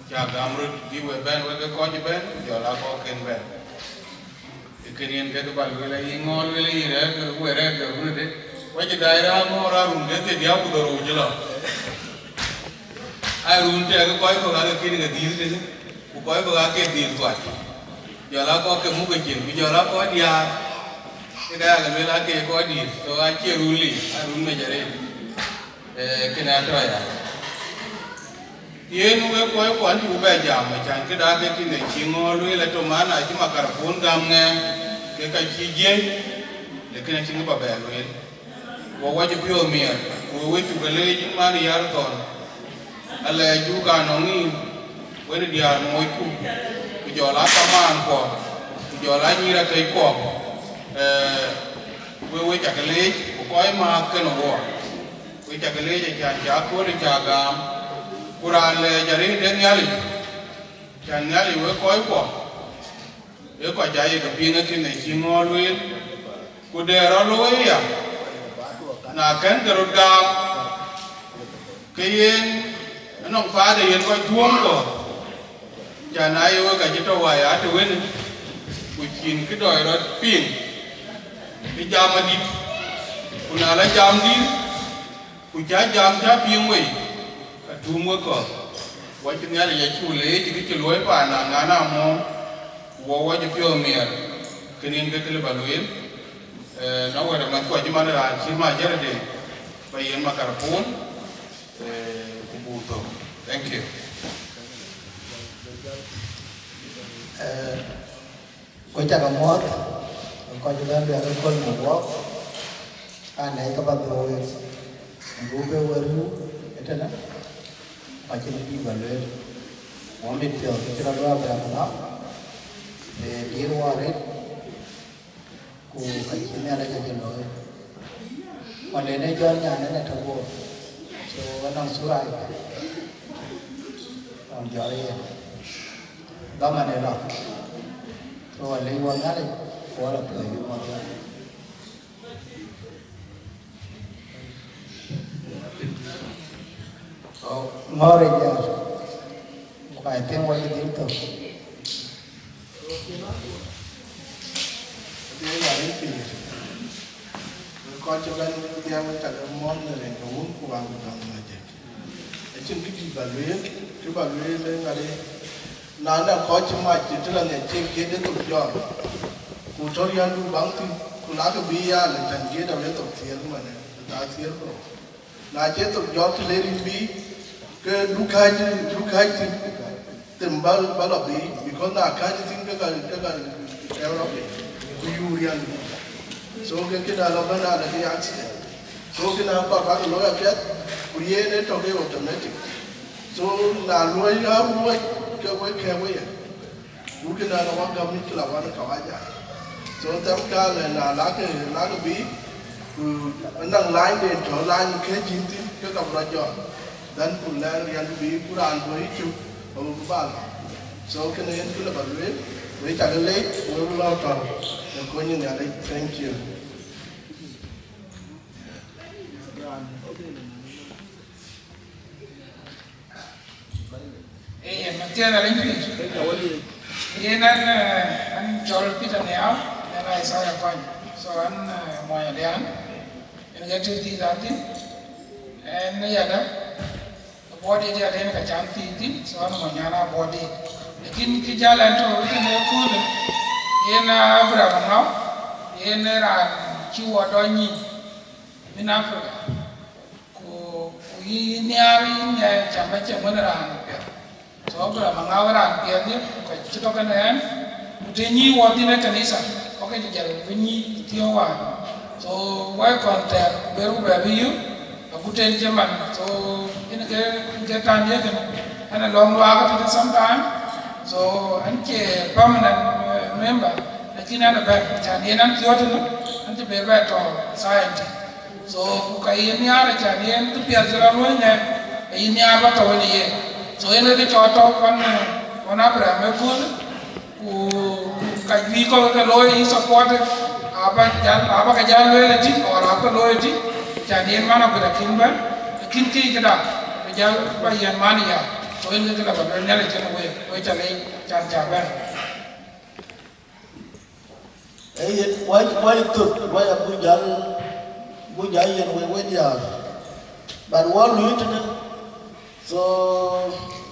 cä gam röt bï we bɛ̈n wek ke kɔc ëbɛ̈n, ku jɔl aa kɔcken bɛ̈n. Ee kën yen kek bä lueel, ayï ŋɔɔr lueel, ayï rɛ̈ɛ̈r ke, we rɛ̈ɛ̈r ke run ëdë. Wacï daai raan ŋɔɔr aa run ke thiërdiäk ku dhorou cï lɔ. Aa run tɛ̈ɛ̈k kɔc kɔ̈k aa ke kën ke dhil tënë, ku kɔc kɔ̈k aa ke dhil thuac. Jɔl aa kɔc ke muk ke cin, ku jɔl aa kɔc diaar. Ke ka yak lueel aa ke kɔc dït, so acie run liu, aa run mec arëët. Ee, kën aa tɔ̈ ya. Yen wek kɔc kuɔn cï ku bɛ jam, acan këda ke kïn ë cï ŋɔɔr lueel atɔ̈ man acï makarapon gam ŋɛɛŋ, ke ka cï jiëc, lakin acïn kë bä bɛ lueel. Ku wɔ cï piɔ̈ɔ̈th miɛt, ku we cuk ë leec yïn man Yar Thɔn. Alɛɛcdu ka nɔŋ yïn, wën ë diäär moocku, ku jɔl aa kamaan kuɔ, ku jɔl aa nyïïr akëc kuɔ. Ee, we we cak leec, ku kɔc maath kenë wɔ. Wek cak leec acan cä kööl cä gam, ku raan lɛɛc arëët de Nhialic, can Nhialic wek kɔckuɔ, Ee kɔc aa ye ke piŋ ë kënë cï ŋɔ̈ɔ̈r lueel, ku dɛ rɔt looi aya, na kɛ̈n ke röt gaam, ke yen anɔŋ paat ë yen kɔc tuɔ̈ɔ̈m kɔ̈ɔ̈th, cän aa ye wek acï tɔ̈ wai aa të wënë, ku cïn kë dɔc rɔt piŋ, kë jam adït, ku na la jam dït, ku cä jam cä piŋ wei, ka tuum wek kɔ̈th. Wɔ cï Nhialic acuk leec kë cï luɔi paan na ŋan amɔ̈ɔ̈m, ku wɔ wɔ cï piɔ̈ɔ̈th miɛɛr, kënë yen ke kë lë ba lueel. Eh, na wɛ̈t amath kɔc man raan cï ma jërëden, ba yen makarapon, eh, ku buk thök. Thank you. Eh, Ku cak muɔ̈ɔ̈th, kɔc bɛ̈n bï aköl në wɔɔk, anɛ̈i ke ba dhöök wek, në buk ke we ruu ëtënë, ku acïn bï ba lueel. Wɔ mit piɔ̈ɔ̈th ke cï rɔt wä bɛ̈n ŋa, ë dïïr wɔ arëët, ku ka cï Nhialic acï looi. Wɔ le në jɔl nyan ënë tɔ̈ guɔ̈p, so anɔŋ sura ëbɛ̈n. Wɔ jɔl yen. Dhaman ë lɔ. So alec wɔ Nhialic, ku wɔ lɔ piɔ̈ɔ̈c yï mɔ̈th wɔ. So ŋɔ̈ɔ̈r ë jäl. Ku I think wɔ cï dhil thök. Adhiɛl arëët piny. Wek kɔc cï bɛ̈n dhiɛl cak ë muɔ̈th në rin ke Wun ku Wën ku Jɔŋ Nhialic. Acïn kë dït ba lueel, kë ba lueel ë ŋadï, na nɔŋ kɔc cï mac cï tëlä nhiac cï giët ë thok jɔt, ku tɔ̈ riändu baŋ thïn, ku na kë bï ya lë tɛ̈n giët awën thok thiëër manë, thaa thiëër ku rou. Na cie thok jɔt të le rin bï, ke du kääc, du kääc thïn, them ba, ba lɔ bï, because na kääc thïn ke ka, ke ka, ke rɔt piny, ku yur riändu. So ke këda lɔ bɛ̈n alë ke accident. So kënë abä bäk looi apiɛth, ku yen ë tɔ̈ ke automatic. So na luɔi aruɔ̈c ke wek kɛ̈k weya. Ku kënë anɔŋ wä gäm mïckëla wan kawaja. So them ka lë na lakë, lakë bï, ku anɔŋ lany den tɔ̈ lany kë cïn thïn ke ka bï rɔt jɔt. Then ku lɛ̈k riɛl bï ku raan bɔ̈ yï cök, abï bï bal. So kënë yen kë lë ba lueel, wek cak leec, wek lɔ tɔ̈ në kony ë Nhialic. Thank you. Ee, yen, Mathiath Alec Pïr. Yen an, eh, an cɔl Peter Nhiau, an Isaiah Kuany. So an, eh, muɔny Adian. Yen ke tï thïn, an thïn. Ɛn yada. Body dia den ka cam thïn thïn, so an muɔny an a body. Lakin kë jäl an tɔ̈ within ë köölë, yen Abraham Aŋau, yen raan cï wɔ dɔny nyin, min Africa. Ku, ku yï nhiaar yï nya cam acï ŋön raan piɛth. So Abraham Aŋau raan piɛth yï, ku ka cï tɔ̈ kënë ɛn, ku të nyïï wɔ thïn ë kanitha, wɔ ke jal bï nyïï thiɔ̈k wään. So wai kɔn thɛɛr ku ber ku bɛ bï yï, agut en cï man. So yen ke, yen ke taŋ ye kënë, ɛn a lɔŋ luaak tëde sometime. So ɛn cie permanent, eh, member, lakin ɛn a bɛ̈n, can yen ɛn thiɔ̈k tënë, ɛn cï ber bɛ tɔ̈ scientist. So ku ka yï nhiaar, acan yen kë piɛth cï rɔt luɔ̈i nɛn, ayï nhiaar ba tɔ̈ wën ë yen. So yen ke cɔɔt tɔ̈ ɣɔn, ɣɔn Abraham ëkööl, ku, ku ka juëc kɔ̈k ke looi yï support, aba jäl, aba ke jäl lueel ëtï, or aba ke looi ëtï, acan yen man abï lakin bɛ̈n, lakin kë yï këda, abï jäl ba yɛn man ya. So yen ke këda ba lueel Nhialic cïn wek, wek ca leec, can ca bɛ̈n. Ee yen, wai, wai thök, wai abuk jäl, buk jäl yen wek we diäär. But wɔ lui tënë. So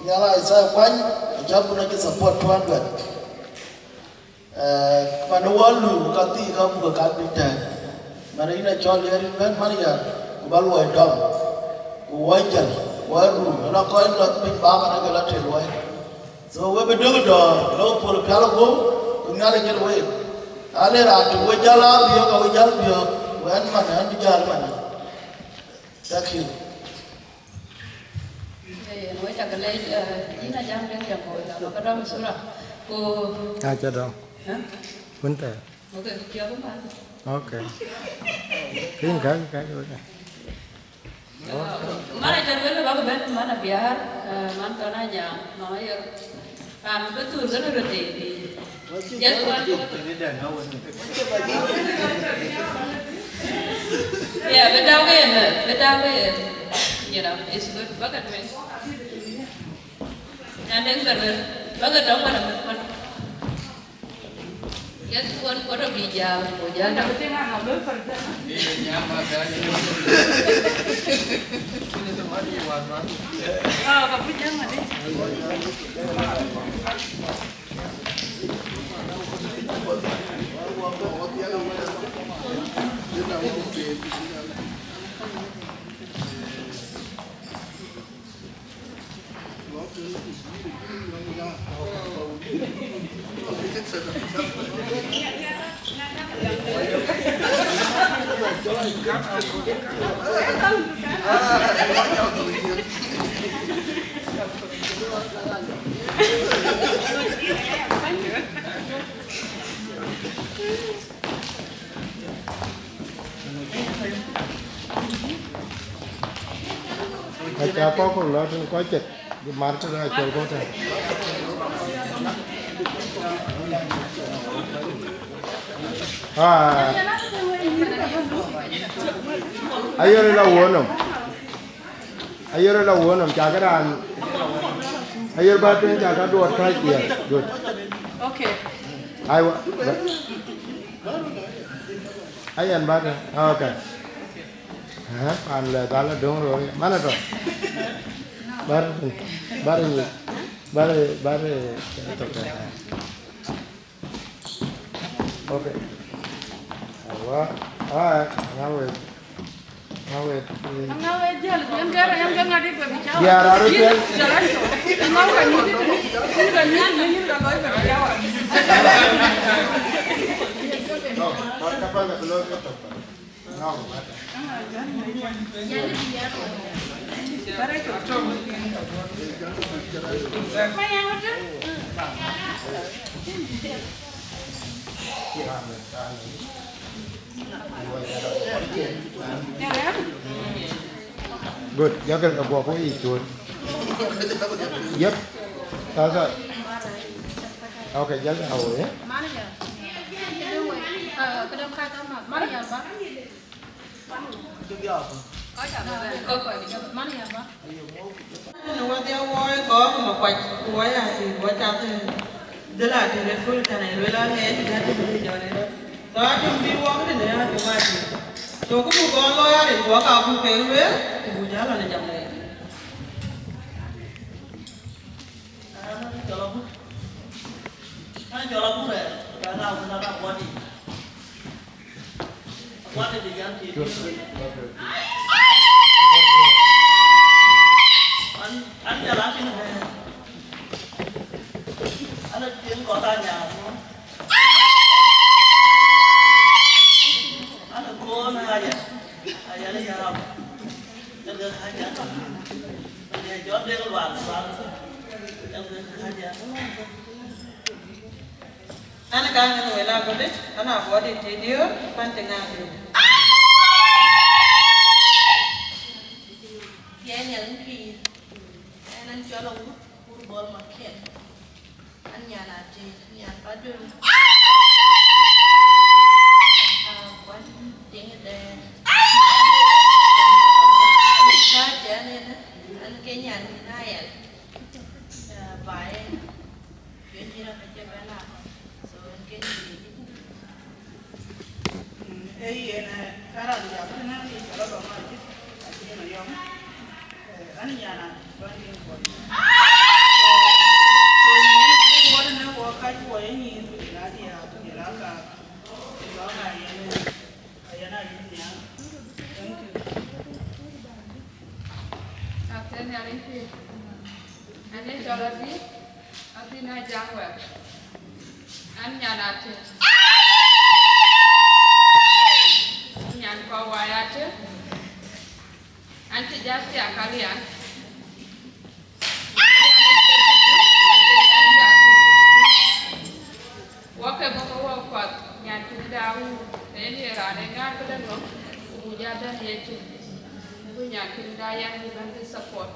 nhial Isaiah Kuany, acä bun acï support two hundred. Eh, man wɔ lui, ka thii ka buk ka bï tɛ̈ɛ̈n. Man yïn acɔl yen yïn bɛ̈n man ya, ku ba luɔi dɔm. Ku wɔ jäl, wɔ ruu, ënɔ kɔc lɔ piny ba man ke lɔ tëë luɔi. So we bï dök dɔ̈ɔ̈r, lɔ pol pial guöp, ku Nhialic yen week. Na le raan tïŋ we jäl a biɔ̈ɔ̈k, ke we jäl biɔ̈ɔ̈k, ku ɛn man, ɛn bï jäl man. Thank you. Eh, we cak leec, eh, yïn a jam den jam ko, jam ka dɔm sura. Ku Aca dɔm. Hä? Kun thɛɛr. Okay, ku piɔ̈ɔ̈k man. Okay. Piny ka, ka, ka. Mana cä lueel bä bɛ̈n man Abiäär, eh, man Thɔn Anyaŋ, Mama Yor. Ram bï thur gënë röt tei bï. Just one. Yeah, but that way, uh, but that way, uh, you know, it's good. Back at me. And then, but, uh, back at one. Just one quarter be jam, or jam. Ah, kabu jam, I think. Aca kɔk ku lɔ tën kɔc cek, bï mar tën acɔl kɔc tën. Ah. Ayer la wuɔ̈n nɔm. Ayer la wuɔ̈n nɔm, cakë raan. Ayer bä tën cakë duɔt kac, yes, good. Okay. Aiwa. Ayen bä tën. Okay. Aha, an le dal dong ro. Mana to. Bar, bar, bar, bar, to. Okay. Awa. Ah, ngawe. Ngawe. Ngawe jal, yan gara, yan gara ngadi ko bichawa. Ya, raro jal. Ngawe kan ni, ni kan ni, ni kan loy ko bichawa. No, marka pa ga lo ko. Good. Jɔkë ke guɔ ku yic tuɔ̈t. Yep. Sasa. Okay, jɔkë awo, eh? Manager. Këdäŋ wei, ah, këdäŋ kac ama, manager ba. Manager ba. Në wɔ dhia wɔ ë gɔɔk në kuac, ku wɔ ya tïŋ, wɔ cath, eh, dhil a tïŋ rɛt kööl tɛ̈n, aye lueel an, ŋɛɛc bï jɔt tïŋ bï jɔt rɛt. So, a tïŋ bï wɔk tënë, a tïŋ a tïŋ. So, ku buk gɔɔk lɔ ya rin, ku wɔ ka buk kek lueel, ku buk jäl ɣɔn ë jam lɛɛr. An cɔl abuk. An cɔl abuk rɛɛr, ku jɔl a wun an a bɔ̈ tïŋ. What did the young kid do? An, an ya la tin he. An a tin ko ta nya mo. An a ko na ya. Aya le ya ram. An ga ha ja. An ya jo de wa wa. An ga ha ja. An ka ŋɛn wël aköldït, an a bɔ̈ dït tëdiö, pan tïŋ adï. Tiɛɛl nhial ŋï pïïr, ɛn an cɔl Awut, Wur Bol Makiɛn. An nyan Atëër, nyan Padöŋ. Ah, kuan tiŋ dɛɛr. Ka tiɛɛl en, an ke nyan nïn ayɛl. Ah, ba en. Ee yen, eh, ka raan jam kënë, yen cɔl Alɔŋ Ajïth, Ajïth Mayɔm, eh, an nyan a bän yen kuɔny. So, so nyin ë ke wɔ tënë wɔ kac wɔ ye nyïïn, ku jël a diäär, ku jël a kaar, ku jɔl a yen, eh, yen a yïth nhial. Thank you. Atënë arëŋ pïïr. An ye cɔl Adï, Adï na jam wɛ̈t. An nyan Atëër. An nyan kɔc wai Atëër. An cï jɔ thiak alian. Alian ë cï dït, an cï jɔ thiak. Wɔ ke bɔ̈ ke wɔ kuath nyan kïn da wur, ke yen ye raan ë ŋaar këde ŋö, ku buk jɔ bɛ̈n Yecu. Ku nyan kïn da yɛn bï bɛ̈n bï support.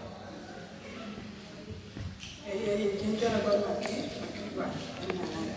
Ee, ee, ee, cïn cɔl abɔ̈ Makir, Makir Bak, ee, nyan Atëër.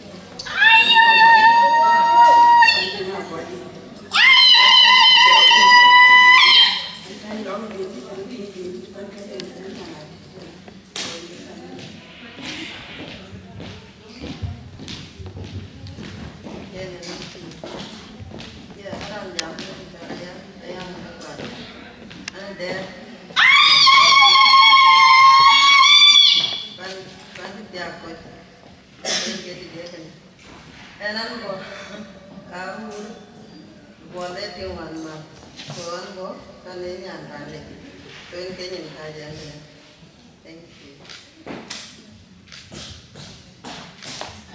Ënë an bɔ̈, aa wur, bɔ̈ le tiŋ wän math, ku an bɔ̈, ka le nyan raan dek, ku en ke nyin kääc ɛn ënë. Thank you.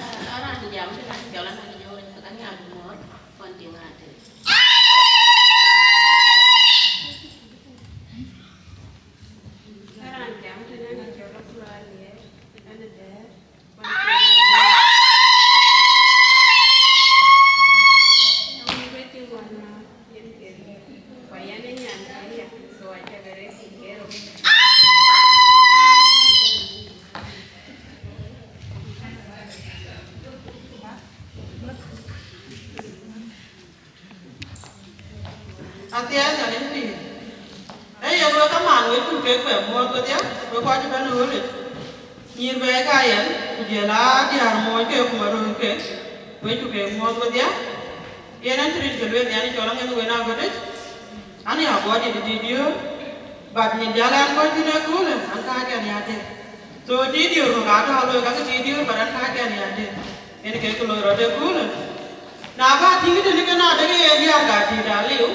Ah, aran jam tënë cɔl an jɔ an ya mɔ̈ɔ̈r kɔn tiŋ ate. Aran jam tënë cɔl an ya an dɛɛr. Athiɛɛi Nhialic pïïr. Ee yen wek kamaan, wek cuk kek bɛ muɔɔth wedhie, wek kɔc ëbɛ̈n ë ɣööt yic. Nyïïr bɛ̈ɛ̈i ka yɛn, ku jël aa diäär mooc ke ku marööl ke, wek cuk kek muɔɔth wedhie. Yen an cï ril ke lueel Nhialic cɔl aŋen wën agötic, an ya guɔ dït dït diöör, but nyin jäl an kɔc thïn ëköölë, an kääc ɛn ya dëk. So dït diöör kɔ̈k aa tɔ̈ looi kakë dït diöör, but an kääc ɛn ya dëk. Yen kek kë loi rɔt ëköölë. Na bä tïŋ tënë ke na dek yen diäär ka dït aliu,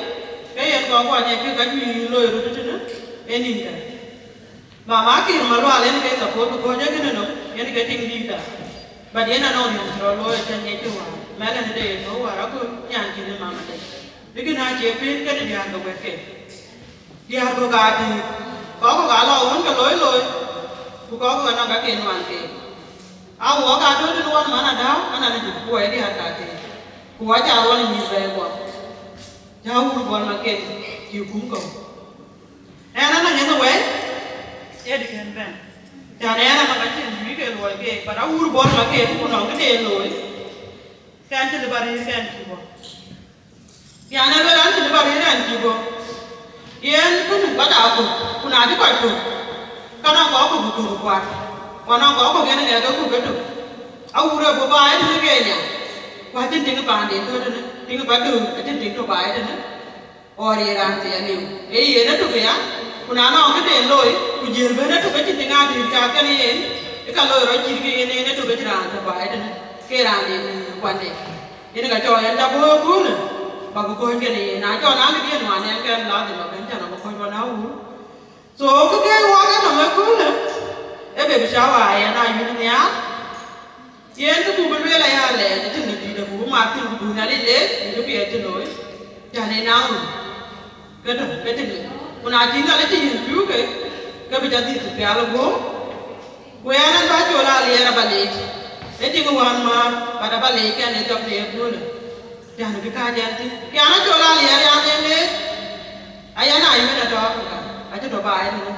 ke yen kɔn kuany ë kë ka juëc loi röt tënë ë nïnkë. Mama Kiir Malual yen ke support bï kɔc ë kënë nɔm, yen ke tiŋ dïïtda. But yen anɔŋ riɛm cï rɔt looi ë cä ŋiɛc cï wäär, mɛlë në de yen thou wäär aköl nyan cïn ë mama de. Bï kënë acie pïïr kënë diäär ke wek ke. Diäär kɔ̈k aa dïït, kɔc kɔ̈k aa lɔ ɣön ke looi looi, ku kɔc kɔ̈k anɔŋ ka ke nuan keek. A wɔ ka tɔ̈ tënë wan man adäu, ananëdï, ku wɔ ye diäär ka dïït, ku wɔ ca ruɔn ë nyïïr bɛ̈ɛ̈i guɔ. Jɔ wur bɔl ma ken cï kum kɔ̈u. Ɛn an aŋeth wɛ̈i, ë dï kën bɛ̈n. Cän ɛn an ka cïn bï ke luɔi keek, but a wur bɔl ma ken ku nɔŋ këde looi, kɛn cï lë ba rëër kɛn cï bɔ̈. Yan ë luel an cï lë ba rëër ɛn cï bɔ̈. Yen kënë kɔc aa kök, ku na cï kɔc kök, ka nɔŋ kɔc kök ku kök kuat, ku nɔŋ kɔc kök yen ŋɛk ke kök etök. A wur ë bɔ̈ ba ë tënë Kenya, ku acïn tiŋ paanden tɔ̈ tënë, tiŋ ba döör, acïn tiŋ tɔ̈ ba ë tënë. Ɣɔn ye raan thii aliu, ee yen ëtök aya, ku na nɔŋ këden looi, ku jiël bɛ̈n ëtök acïn tiŋ adït caath kɛn yen, ë ka looi rɔt cït ke yen en ëtök acïn raan tɔ̈ baai tënë, ke raan den kuande. Yen ka cɔɔl yɛn ca bɔ̈ ëköölë, ba bï kɔ̈ɔ̈c kɛn yen, na cɔɔl na këdiën nuan ɛn kɛn ladhim abɛ̈n ca nɔm bï kɔ̈ɔ̈c wan a wur. So kë kek wak ë nɔm ëköölë, ë baby shower yen a yïn nhiaar. Yen kë buk bï lueel aya lɛɛr ë tïŋ dïït abuk bï mat thïn ku buk Nhialic leec bï kë piɛth cï looi, cän ë naŋ run. Këdë ke tïŋ, ku na cï Nhialic cï yïn piu ke, ke bï ca dhiëth pial ë guöör. Ku ɣɛn an bä col aliɛɛr aba leec, ë tïŋ wään määr, but aba leec kɛn ë cɔk de ëköölë. Cän kë kääc ɛn thïn, ke an acol aliɛɛr an en leec, ayan a yïn atɔ̈ Africa, acï tɔ̈ baai tënë.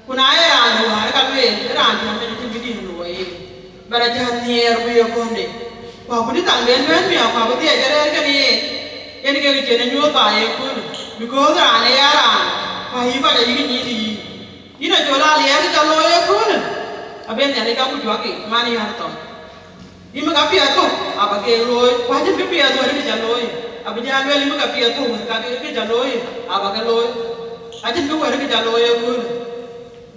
Ku na ye raan de wäär ka lueel, ë raan tiɔm tëde cïn këdiën luɔi ye. But acän nhiɛɛr ku ye kɔ̈nde. Ku akut thaŋ ben bɛ̈n miäk, ku abï dhiɛc ke rɛɛr kën ye. Yen kek cïn ë nyuöth ba ye köölë, because raan ë ya raan, ku ayï kɔc ayï nyin yï. Yïn acol aliɛɛr kë ca looi ye köölë, aben Nhialic ka ku juak yic, man yär thɔn. Yïn bï ka piɛth thok aba ke looi, ku acïn kë piɛth wär kë ca looi. Abï jal lueel yïn bï ka piɛth thok wär ka kë ca looi, aba ke looi. Acïn kë wär kë ca looi ëköölë,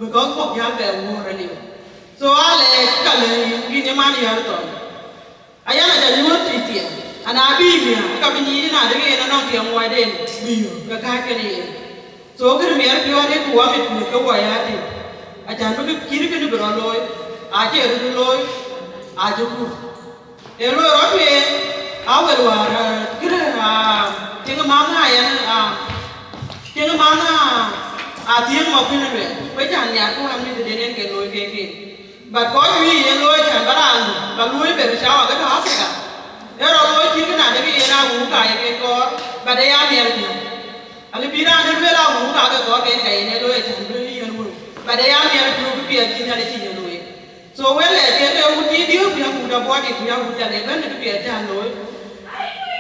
because kɔ̈k jäl bɛ wuɔ̈ɔ̈r aliu. So alɛɛc ka lɛ̈k yïn, yïn ë man yär thɔn. Ayan aca nyuɔ̈th tïthiɛn, ana bï miäk, ka bï nyiic na dek yen anɔŋ tiɛm muɔɔcden bï yök ke kääc kɛn yen. So kën miɛt piɔ̈ɔ̈t ë ku wamit piöth ke wɔ ya tïŋ, acan bï kë cït kënë bï rɔt looi, acie röt looi, acï kur. Ee loi rɔt tueŋ, a wël wäär, ah, kërë, ah, tiŋ math aa yɛn, ah, tiŋ math aa, ah, thiëëŋ mɔ̈k kënë luɛl, ku can nhiaar ku wään mïthëden en ke looi kek en. But kɔc wïc yen looi can bä raan ba luöi baby shower ke tɔ̈ Africa. Ee rɔt looi cït kë na dek yen a wun ka ye ke kɔɔr, but ee ya miɛt piɔ̈u. Alë bï raan de lueel a wun ka ke kɔɔr ke en ka yen ee looi can bï yen wëu. But ee ya miɛt piɔ̈u bï piɛth cï Nhialic cï yen looi. So wël lɛ ke ke wut yï diöök ku ya wut abɔ̈ dït ku ya wut ca le bɛ̈n kë piɛth can looi.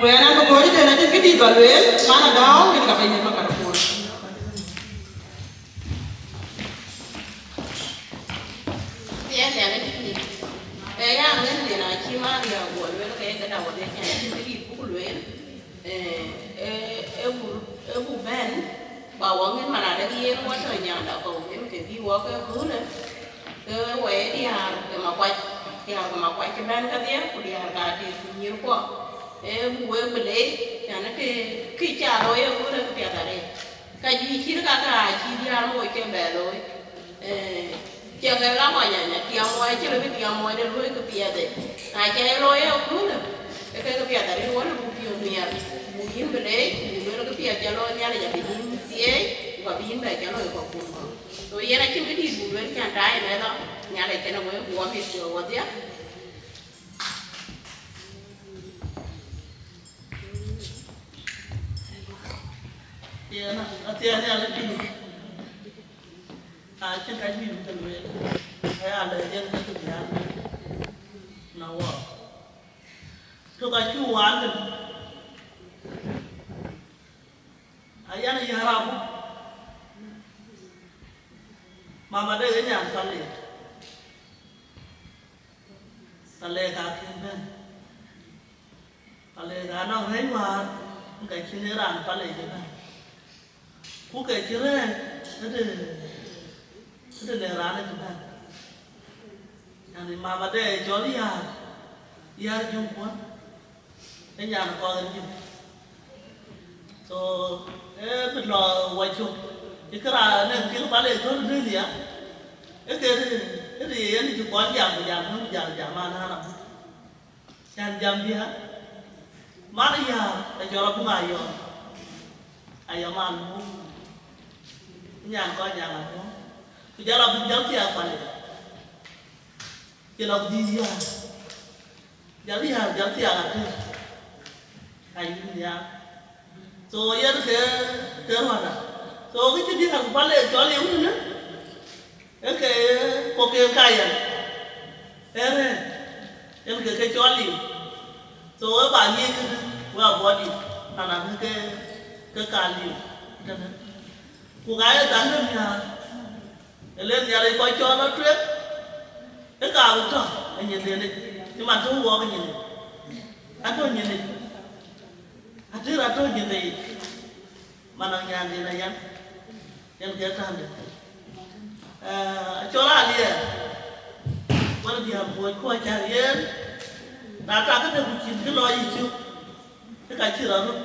Wën an bï gɔ̈ɔ̈r tënë acïn këdït ba lueel, man adäu, kën ka ba yiëk makarapon. Thiɛɛn ë ŋic dït, ee ya ŋic dït, na cï Maria guɔ lueel ke këda wodhie cän acïn këdït buk lueel, ee, ee, ee buk, ee buk bɛ̈n, ba wɔ ŋic man adek yen wɔ tɔ nyanda kɔ̈u, yen ke bï wɔ ke köölë, ke wɔ ye diäär ke Makuac, diäär ke Makuac cï bɛ̈n kedhie, ku diäär ke Atir ku nyïïrkuɔ, ee buk wek bï leec, cän kë, kë ca looi ë köölë ke piath arëët. Ka juëc cït kakë aa cï diäär moc ke bɛ looi. Ee, ciɛk ë ɣa mɔny anya, tiam mɔc acï lɔ bï tiam mɔc de luɔi këpiɛth. Na ca ye looi ë köölë, ke ke këpiɛth arëët wɔ lɔ buk piɔ̈u miɛt, buk yïn bï leec, buk lueel këpiɛth ca looi Nhialic abï yïn thieei, ku abï yïn bɛ ca looi kɔ̈k kun kɔ̈k. So yen acïn këdït buk lueel cän taai ëmɛn lɔ, Nhialic kënë wek guɔ mit ke wodhie. Yen athiɛɛn Nhialic piny, acïn ka juëc bï ke lueel, aya lɛc yen ke bï ya lueel, na wɔ. Tök acï waan lëu, ayan yäär abuk, mama de ë nyan Palek, Palek akën bɛ̈n. Palek anɔŋ rɛ̈c wäär, ka cïn ë raan Palek ëbɛ̈n. Ku ke cï rɛ̈ɛ̈c, këde, këde le raan ëbɛ̈n. Yani, mama de cɔl Yäär, Yäär Juŋ Kuɔn, ë nyan kɔc ë Juŋ. So, ee bï lɔ wɔ cök, cï kë raan ë tiŋ Palek thöl dël ya, ë ke, ë yen cï kɔn jam, ku jam, ku jam, jam an, an, Cän jam diäär, man yäär, ke jɔl abuk ayɔm, ayɔm aluɔ̈ɔ̈m, nyan kɔc nyan aluɔ̈ɔ̈m, ku jɔl abuk jɔl thiaak Palek, cï lɔ dhïth yäär, jɔl yäär, jɔl thiaak ater, ayï nhiaar. So yen ke, ke ruanda. So kë cï diäär ku Palek cɔl yï wun ënë, ë ke kok ke ka yɛn, ë rɛ̈ɛ̈r, yen ke ke cɔl liu. So ë ba ŋic kënë, wek abɔ̈ dït, ana ke, ke, ke ka liu tënë. Ku ka ye dhaŋ de nhiaar, ë le Nhialic kɔc cɔl atueŋ, ë ka bï tɔ̈ ë nyindenic, cï man tɔ̈ wɔɔk ë nyinic, atɔ̈ nyinic. Atër atɔ̈ nyindeyic, man nɔŋ nyandiɛ̈n ayan, yen ke tande. Eh, acɔl Aliɛɛr, wën diäär moc ku acä yen, na tak këde ku cïn kë lɔ yï cök, ke ka cï rɔt röt.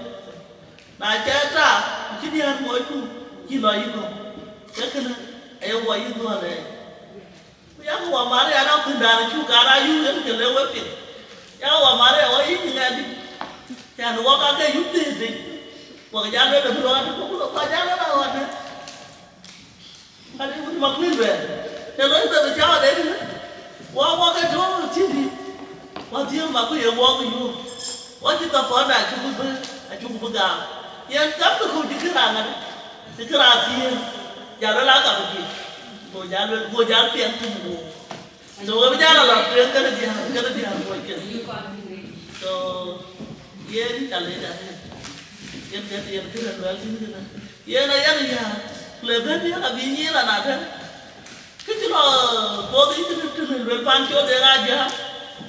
Na cɛ tak, ku cï diäär moc ku cï lɔ yï gɔ̈k, ke kënë aye wɔ yï dhuɔ̈ɔ̈r rɛɛc. Ku yak wɔ Maria na kundaan cuk kan ayuk yen ke le we piŋ. Yak wɔ Maria wɔ yic ŋɛɛt dï. Cän wɔ ka ke yuk dhëëth dï. Wɔ ke jal wek bï rɔɔt dï, ku ku lɔ ka jal wek aɣɔt dï. Ka dï wut ma kuïn bɛ̈ɛ̈r. Të loi bɛ bï cä wɔ dee dï. Wɔ wɔ ke tɔ̈ cï dï. Wɔ thiëëŋ ma ku ye wɔ ke yuk. Wɔ cï thɔpɔɔnda acuk bï, acuk bï gaam. Yen thɛm ke ku cï kë raŋ adï. Cï kë raŋ thiëëŋ. Jal wek la ka bï dï. Go jal wek, go jal piɛŋ ku muk. So we bï jal a lɔ tueŋ kënë diäär, kënë diäär moc kënë. So yen ca lec arëët. Yen ke yen kërë luɛl thïn kënë. Yen a yen yäär. Ku le bɛ̈n yen abï nyiil anatën. Kë cï lɔ both yic kënë tënë luel pan col de ŋa jiääk.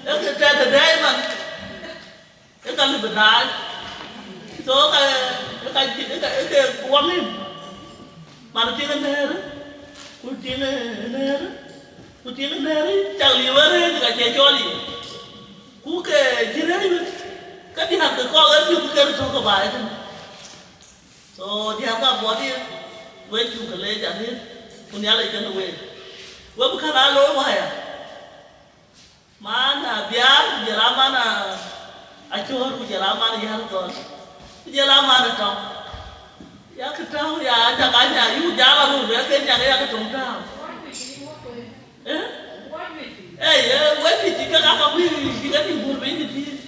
Ee ke tɛ̈th ë dɛɛi man. Ë ka lëu bï daai. So ka, ë ka, ë ka, ë ke wɔ mim. Man tiŋ ë nɛ̈ɛ̈r, ku tiŋ ë nɛ̈ɛ̈r, ku tiŋ ë nɛ̈ɛ̈r, cak liu ë rëëc ka cie cɔl yic. Ku ke cï rëëc wën, ke diäär ke kɔk ë bï ku ke tök ke baai tënë. So diäär ka buɔt yen, we cuk ke leec arëët, ku Nhialic kenë week. We bï kän aa looi waya. Man Abiaar, ku jɔl a man Acöör, ku jɔl a man Yäär Thɔn, ku jɔl a man Tɔŋ. Yak tääu ya, cak a nya yuk jal a run, wek ke nya ke yak tɔŋ tääu. Eh? Eh, eh, wek juëc ke ka ka kuïn, bï ke tïŋ bur piny tëthiin.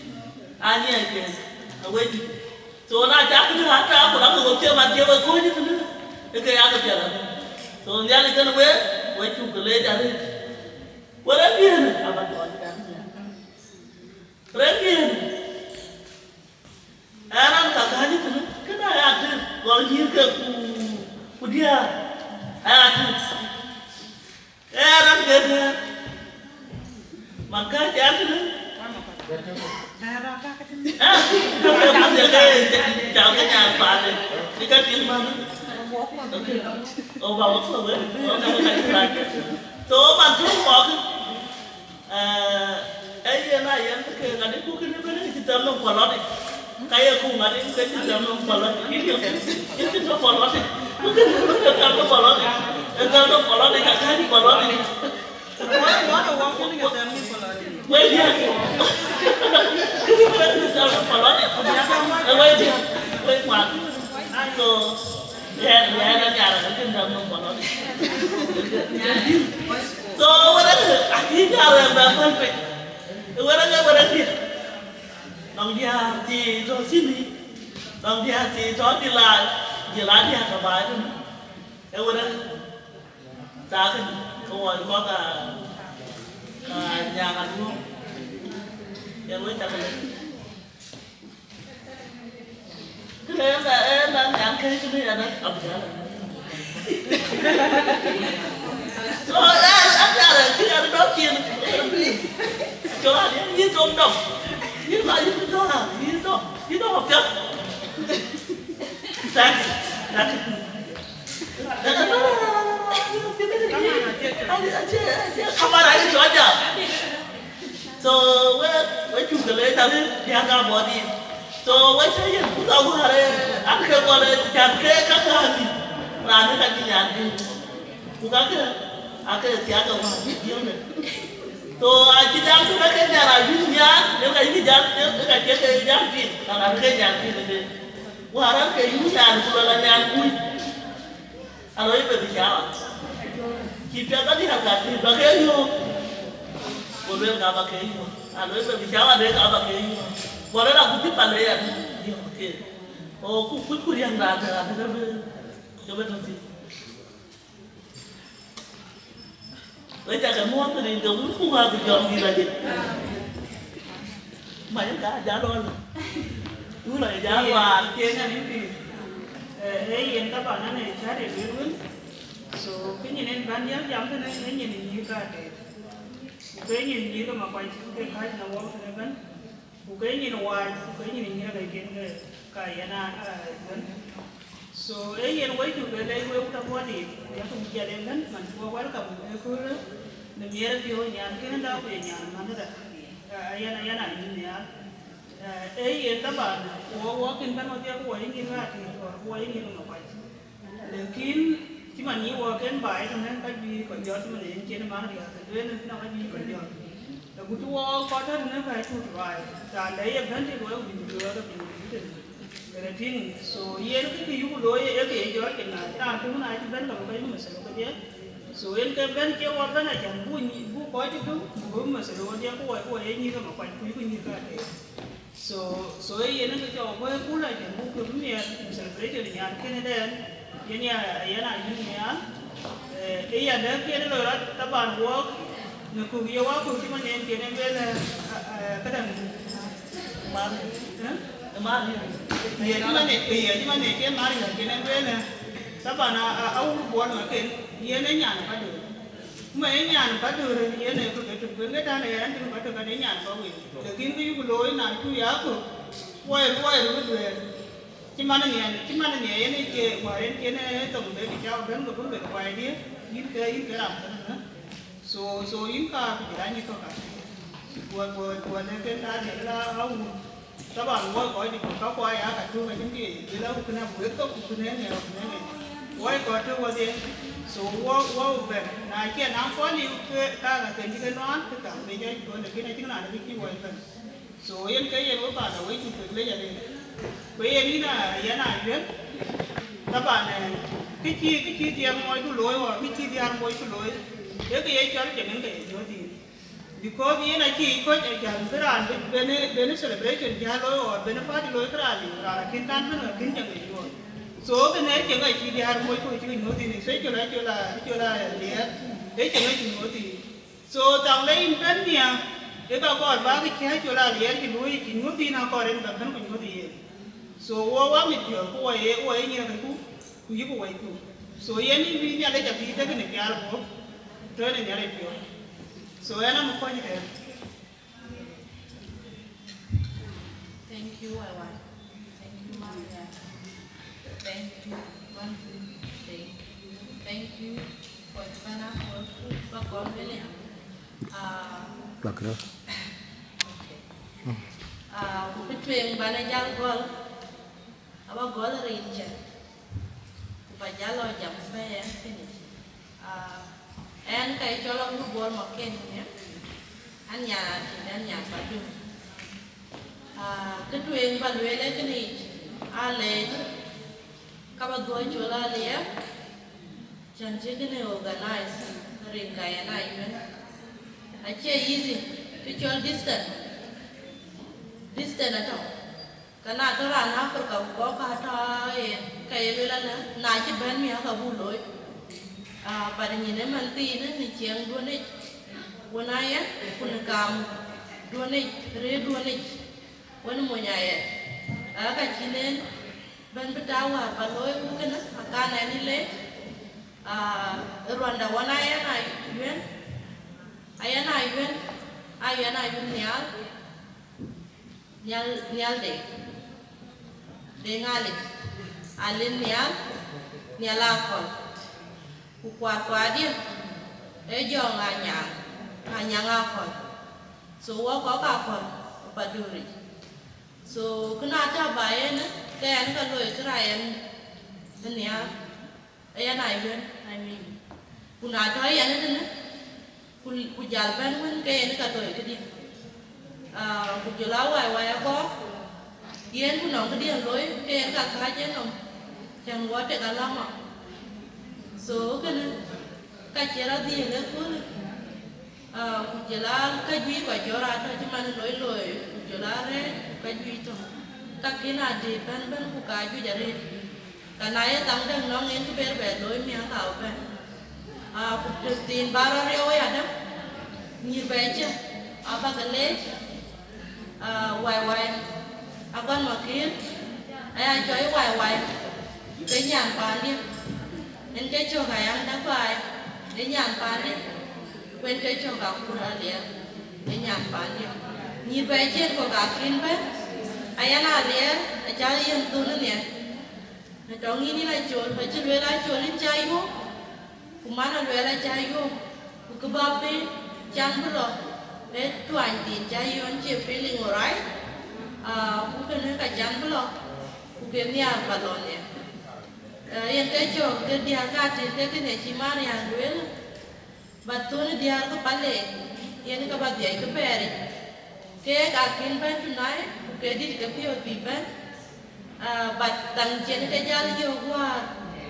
Anyiɛɛc ke, a wek juëc. So na cak kë ata ku la ke wok cï man cï wek kööc tënë, ë ke yak piɛth arëët. So Nhialic kenë wek, wek cuk ke leec arëët. Wek rɛ̈k diëënë aba tuɔɔc kan. Rɛ̈k diëënë. Ë raan ka gäny tënë, kënë aya tïŋ, gɔl nyïïr ke ku, ku diäär, aya tïŋ. Ë raan ke diäär, man ka diäär tënë. Ë, ka ke man de ke, ca ke nyan paande, ke ka tïŋ man. Okay. O ba wok so we, o ka ka tïŋ. So man tïŋ wok. Ee, ee yen a yen ke ŋadï ku kënë bɛ̈n kë cï thɛm nɔm palɔ̈tic. Ka ye ku ŋadï ke cï thɛm nɔm palɔ̈tic. Yïn cï, yïn cï thɛm palɔ̈tic. Ku kënë bɛ̈n kë thɛm nɔm palɔ̈tic. Ee thɛm nɔm palɔ̈tic, ka kɛ̈n palɔ̈tic. Wek diäk. Kënë bɛ̈n kë thɛm nɔm palɔ̈tic. Ee wek diäk. Wek ŋuan. So, yen, yen a nhiaar ke cï thɛm nɔm palɔ̈tic. So, wërëk, akï jal rɛ̈m bɛ päl piny. Wërëk, wërëk diɛ̈. Nɔŋ diäär thii tɔ̈ thïn, nɔŋ diäär thii tɔ̈ Dïlaai, Dïlaai diäär tɔ̈ baai tënë. Wërëk, thaakë, ke wɔ kɔ̈k a, a nyaŋ aduɔ̈ŋ. Yen wek cak lɛ̈k. Kënë ë mɛ-, ë mɛn nyan kɛ̈c kënë yen abï jäl. So, ë, ë, ë, ë, kë yen dɔ̈k cin. Cɔl an, yïn, yïn dɔm dɔm. Yïn ba, yïn dɔm, yïn dɔm, yïn dɔm apiɛth. Thank you. Thank you. Come on, I need your job. So we, we cuk ke leec arëët diäk ka bɔ̈ dït. So we cä yen kuth awäär, an, ke gɔl ë can ke ka gäär dït, raan ë ka cï nyan dït. Ku kakë, ake thiak ke wäär dït diëëu në. So acï jam tënë ke nyan a yïn nyan, yen ka yïn jam, yen ka cie ke jam piny, raan ë ke nyan piny ëdë. Wäär an, ke yïn nyan, ku lɔ la nyan kuc. Alo ibe bï cawa. Cï piɛth adï ka gat bï ba ke yök. Go luel ka ba ke yök. Alo ibe bï cawa de ka ba ke yök. Go luel agut cï pande ya bï yök ke. O ku kuc ku riɛŋ raan de raan de ke bï, ke bï tɔ̈ thïn. Wek cä ke muɔ̈th rin ke wun ku ŋäth jɔŋdït adï. Many ka jal ɣɔn. Wun ë jal waar. Yen, yen anï pïïr. Eh, eh, yen taban anë cä ril wën wën. So, kë nyin en bän jäl jam tënë, ee nyin nyïïr ka teet. Ku ke nyin nyïïr ke Makuac, ke kääc në wok tënë ëbɛ̈n. Ku ke nyin wac, ku ke nyin nyïïr ke ken ke ka yen a, a, ëbɛ̈n. So, ee yen wec cuk ke lɛc wek tɔ bɔ̈ dït, ku yak ku jal ëbɛ̈n, man cuk welcome ë köölë, në miɛt piɔ̈u nyan kënë da ku ye nyan mänhda. Ayen, ayen a yïn nhial. Eh, ee yen taban, ku wɔ, wɔ kën bɛ̈n wodhie ku wɔ yï nyïïr ke Atëët, or ku wɔ yï nyïïr ke Makuac. Lakin cï man yï wɔ ken baai tënë ka juëc kɔc jɔt, cï man en cïn man riääk, ke lueel nɔn ka juëc kɔc jɔt. Agut cï wɔ kɔc tɔ̈ tënë ka cut ruai, raan dɛ̈ ye bɛ̈n tëde wek wïc bï wek ke piny wïc tënë. Kërë tïŋ, so yen kë kë yuku looi ee ke ye jɔt piny na cï raan tök na cï bɛ̈n ke bï kɔc methel kedhie. So yen ke bɛ̈n cie wɔ bɛ̈n acan buk nyi-, buk kɔc cï döŋ, buk methel wodhie ku wɔ, ku wɔ ye nyïïr ke Makuac ku yuku nyïïr ke Atëët. So, so ee yen ke cɔk bɔ̈ ë kul acïn buk ke bï miɛt në celebration nyan kënë dɛn, yen ya, yen a yïn nhial. Eh, ee ya dɛ̈k yen loi rɔt taban wɔɔk në kuk ye wakɔ̈u cï man en cïn en lueel, eh, eh, këdäŋ. Mar. Eh? Mar. Ye cï man e, ye cï man e cï mar ya cïn en lueel, eh, taban a, a, a wur buɔl ma ken, yen e nyan ka döör. Ku ma ye nyan ka döör, yen ee kë ke tök, wek ë tɛ̈n ë ɣɛn tïŋ ka tök, ɣɛn ee nyan ka wei. Lakin kë yuku looi na cu ya kök, wai, wai, wai duëër. Cï man nhial, cï man nhial yen ee cie wäär yen cïn ee thoŋ de kë cä bɛ̈n ke bï luel wai dië, yïn ke, yïn ke raan thënë. So, so yïn ka ku jël anyï kɔ̈k ka. Wä, wä, wä lɛ̈k en ka de la awun. Taban wɔ kɔc dït ka kua ya ka tök acïn kë ye dhil a ku kënë wek thok ku kënë ŋɛɛr ku kënë ŋɛɛr. Wɔ kɔc tök wɔdhie. So wɔ, wɔ bɛ̈n. Na cïn naŋ kɔc liu ke ka ka kën cï ke nuan ke ka be jɔc kɔn, lakin acïn raan kë cï wɔ bɛ̈n. So yen ke yen wek paan awec cuk kek lec arëët. Ku yen yïn a, yɛn a yuel. Taban, eh, kë cï, kë cï dhiɛɛr moc ku looi wɔ, kë cï dhiɛɛr moc ku looi. Ee kë ye cɔl cïn en ke ye jɔt thïn. Because yen acï kɔc acan bï raan bï ben, ben celebration jäl looi or ben party looi kë raan liu, raan akïn kan bï akïn cieŋ ë yuɔɔr. So kënë ee cieŋ acï diäär moc ku cï ke nyuɔ̈th thïn, especially acol a, acol a liɛɛr, ee cieŋ acï nyuɔ̈th thïn. So thaŋ le yïn bɛ̈n nhiaar, ee ka kɔɔr bä kë cï acol a liɛɛr cï luöi cï nyuɔ̈th thïn akɔɔr en bä bɛ̈n ku nyuɔ̈th yen. So wo wa mit piɔ̈ɔ̈th, ku wɔ ye, wɔ ye nyiɛɛn ku, ku yïk wɛ̈cku. So yen yïn bï Nhialic abï tek në pial guɔ̈p, tɔ̈ në Nhialic piɔ̈ɔ̈th. So ɣɛn am kɔc tɛ̈n. Thank you, Wawa. Thank you, Maria. Thank you, Manfred. Thank you. Thank you for the banner for Bakol William. Ah, Bakol. Okay. Ah, ku kë tueŋ bän a jal gɔl, aba gɔl rin cä, ku ba jal lɔ jam bɛ̈ɛ̈i ɛn finish. Ah, ɛn ka ye cɔl Agut Bol Maken nya, an nyan Atit, an nyan Padum. Ah, kë tueŋ ba lueel ee kënë yic, aa leec, ka ba dhuɔ̈k col aa liɛɛr, cän cï kënë organize, rin ka yɛn a yuɛn. Acie easy, kë cɔl distance, distance atɔ̈. Ka na tɔ̈ raan Africa ku kɔ̈k ka tɔ̈ yen, ka ye lueel alë, na cï bɛ̈n miäk ka buk looi. Ah, but nyin ëmën thiinë në ciɛɛŋduɔ̈n yic, wën aa yɛn, ku në kaamduɔ̈n yic, rëërduɔ̈n yic, wën mony aa yɛn. Ah, ka cïn en bɛ̈n bï tääu wäär ba looi ku kënë, akan ɛn ë leec. Ah, ë ruanda wën aa yɛn a yuɛn, aa yɛn a yuɛn, aa yɛn a yuɛn nhial. Nhial, Nhial Deŋ, Deŋ Alic, Alic Nhial, Nhial Akɔl, ku kuat kuatdiɛ̈ ee Jɔŋ Anyaŋ, Anyaŋ Akɔl. So wɔ kɔ̈k Akɔl ë Paduric. So kënë atɔ̈ ba yen, ke ɣɛn ka loi kërac ɛn ë nhial. Ë yɛn a yuɛn, I mean. Ku na tɔ̈ yɛn ëtënë, ku, ku jal bɛ̈n wën, ke yen ka loi këdiɛ̈. Ah, ku jɔl a Wai Wai Agɔɔk, yen ku nɔŋ këdiɛ̈n loi, ke yen ka kääc yen nɔm, cän wɔ tek alama. So kënë, ka cie rɔt dhiëëth ëköölë. Ah, ku jɔl a käjuëc kɔc jɔt atɔ̈ cï man loi loi, ku jɔl a rɛ̈ɛ̈c, ku käjuëc tɔ̈. Ka kën a dëë bɛ̈n bɛ̈n, ku ka juëc arëët. Ka na ye thaŋ däŋ nɔŋ en kë ber bɛ looi miäk ka bɛ̈n. Ah, ku të thiin ba rɔt riɔu ya däŋ, nyïïr bɛ cë, aba ke leec, ah, Wai Wai, Agɔn Makir, aya cɔl Wai Wai, ke nyan paandiɛ̈. En ke cök Ayaŋ Dabai, ë nyan paandiɛ̈, ku en ke cök Akur Aliɛɛr, ë nyan paandiɛ̈. Nyïïr bɛ cï en kɔ̈k akën bɛ̈n, Ayaŋ Aliɛɛr, aca yen thun ë nhiɛɛr. Në tɔŋ yïn, yïn Acol, acï lueel Acol yïn ca yök, ku man Aluɛɛl aca yök, ku kë bä bï can bï lɔ, ee tuany thiin ca yök, cie feeling alright, ah, ku kënë ka can bï lɔ, ku ke nhiaar ba lɔ nhiɛɛr. Eh, yen ke cök ke diäär ka tït ke kënë cï Mariam lueel, ba thun diäär ke Palek, yen ke ba dhiɛc ke bɛɛric. Keek akën bɛ̈n tonight, ku ke dït ke piɔ̈ɔ̈th bï bɛ̈n. Ah, but thaŋ cïn ke jäl yök wäär,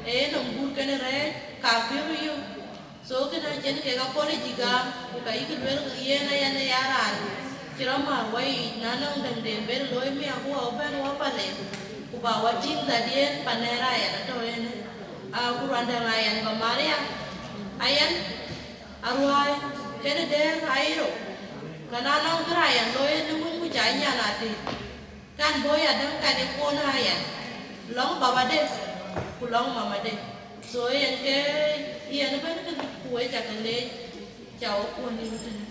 ee nɔm guur kenë rɛ̈ɛ̈c, ka kë röt yök. So kënë acïn kek apology gam, ku ka yïk lueel ke yen ayen ë ya raan cï rɔt määr wɔ yiic, na nɔŋ däŋden ber looi miäk ku wɔ bɛ̈n wɔ Palek, ku ba wɔ tïŋ that yen pan ë raan yen atɔ̈ ënë. Ah, ku ruandäŋ ayen ba Maria, ayen aruääi kenë dɛ̈ɛ̈r airo. Ka na nɔŋ kë raan yen looi ënë wun ku ca nyan atï. Kan bɔ̈ ya däŋ kan ë kuɔn aya, lɔŋ babade, ku lɔŋ mamade. So yen ke, yen ëbɛ̈n kë ku wek ca ke leec, ca wek kuɔn yïn tënë.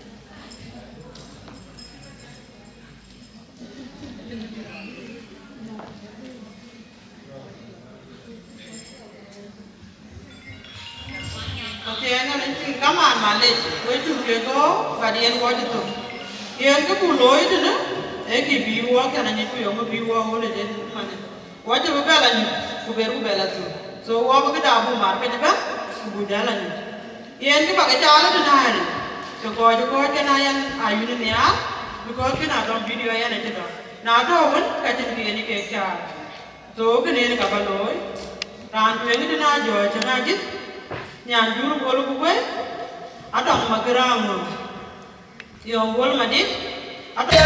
Okay, ënë rɛ̈c piny kamaan malec, wek cuk ke go, but yen wɔ cï thök. Yen kë buk looi tënë, ee kë bï wɔ kɛn anyuc ku yɔŋ bï wɔ ɣöl ë yen manë. Wɔ cï bï bɛ la nyuc, ku ber ku bɛ la thök. So wɔ bï këda buk mar piny ëbɛ̈n, ku buk jal la nyuc. Yen kë bä ke caal ë tënë Harry, ke kɔc ë kɔc kën a yɛn a yïn nhiaar, because kën a dɔm video yɛn acï dɔm. Na tɔ̈ wën, ka cïn kë yen ë kek caal. So kënë yen ka bä looi, raan tueŋ tënë Ajɔ̈ɔ̈c cïn ajïth, nyan jur Bol ku wëi, Atɔŋ Makër Aŋöŋ, yɔ̈ɔ̈ŋ Bol Madït, Atɔŋ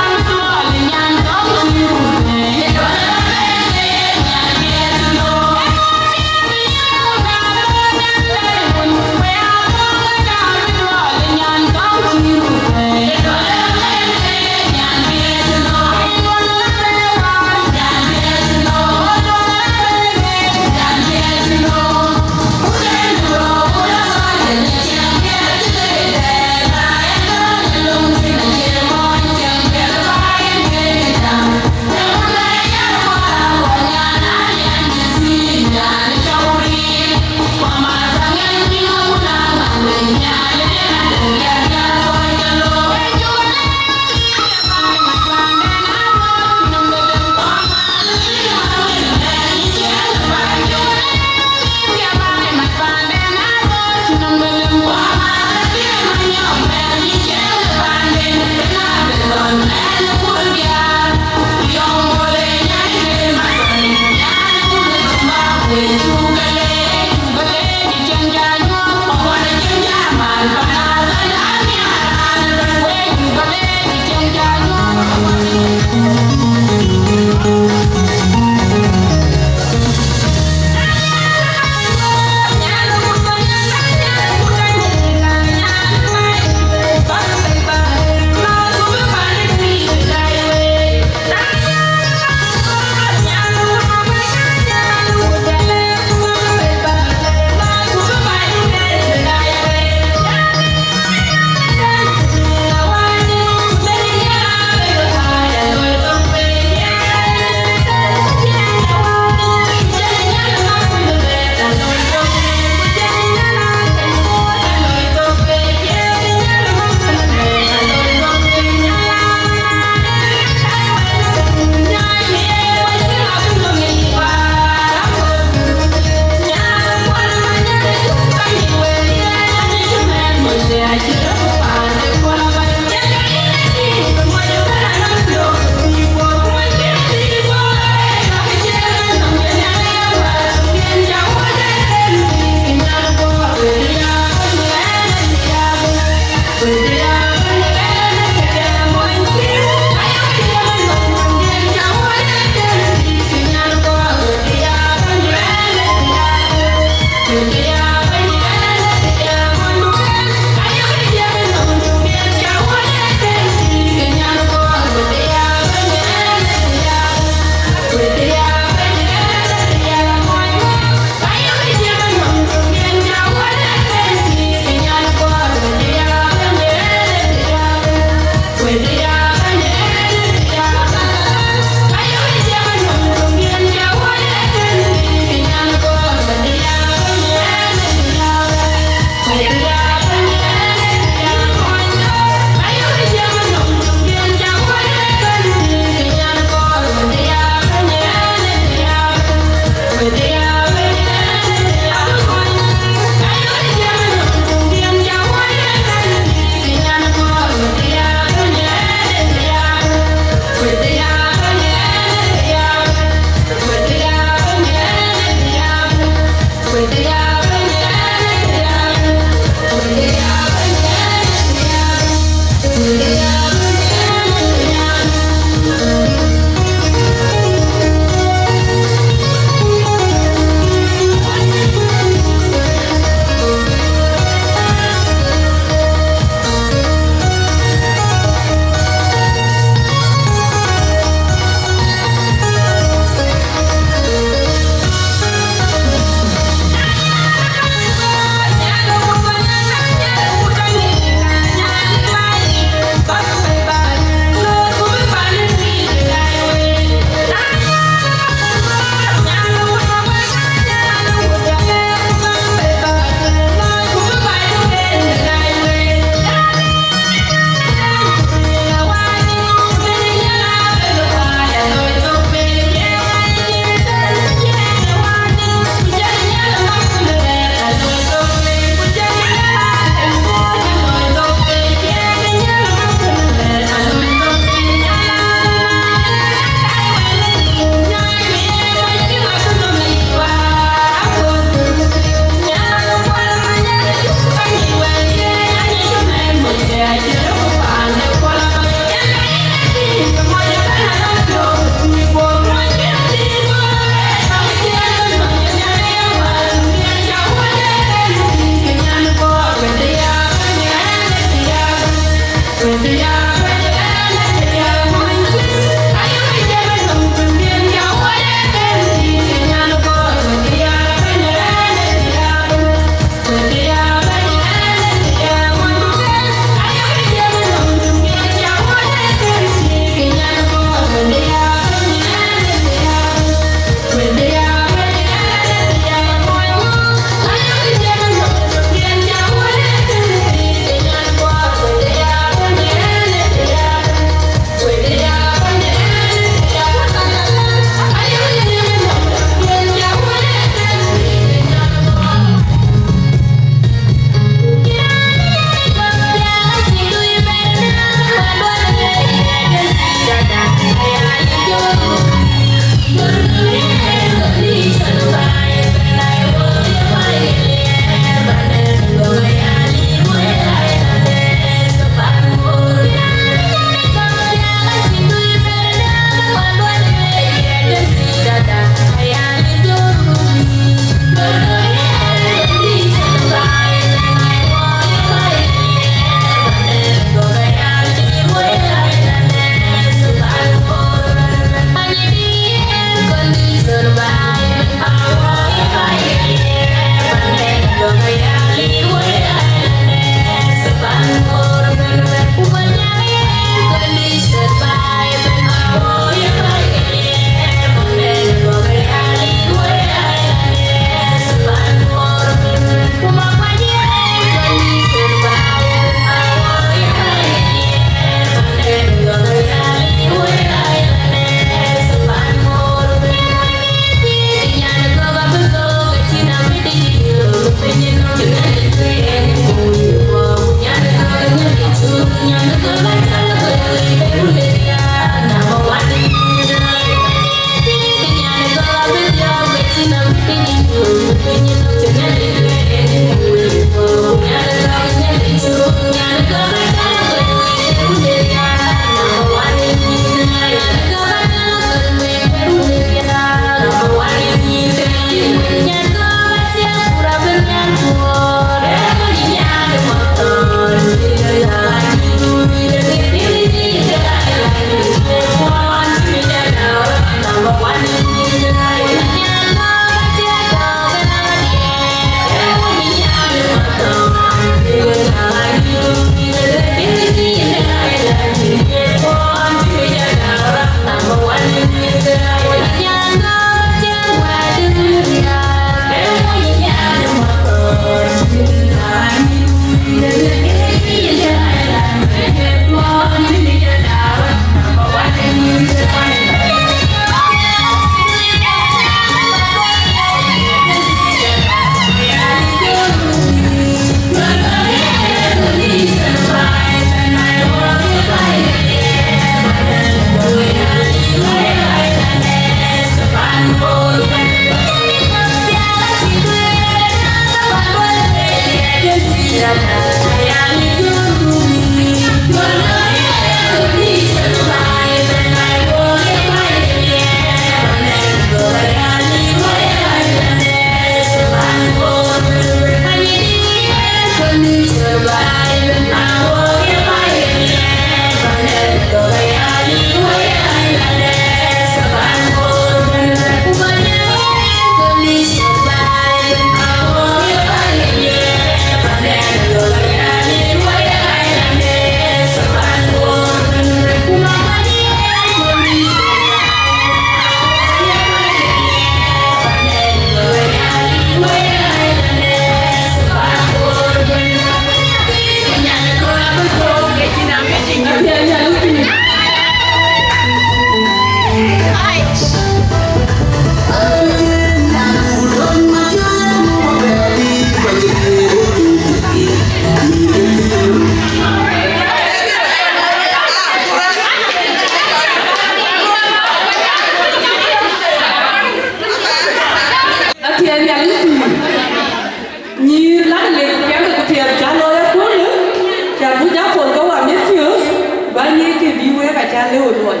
Alë wä luɔi.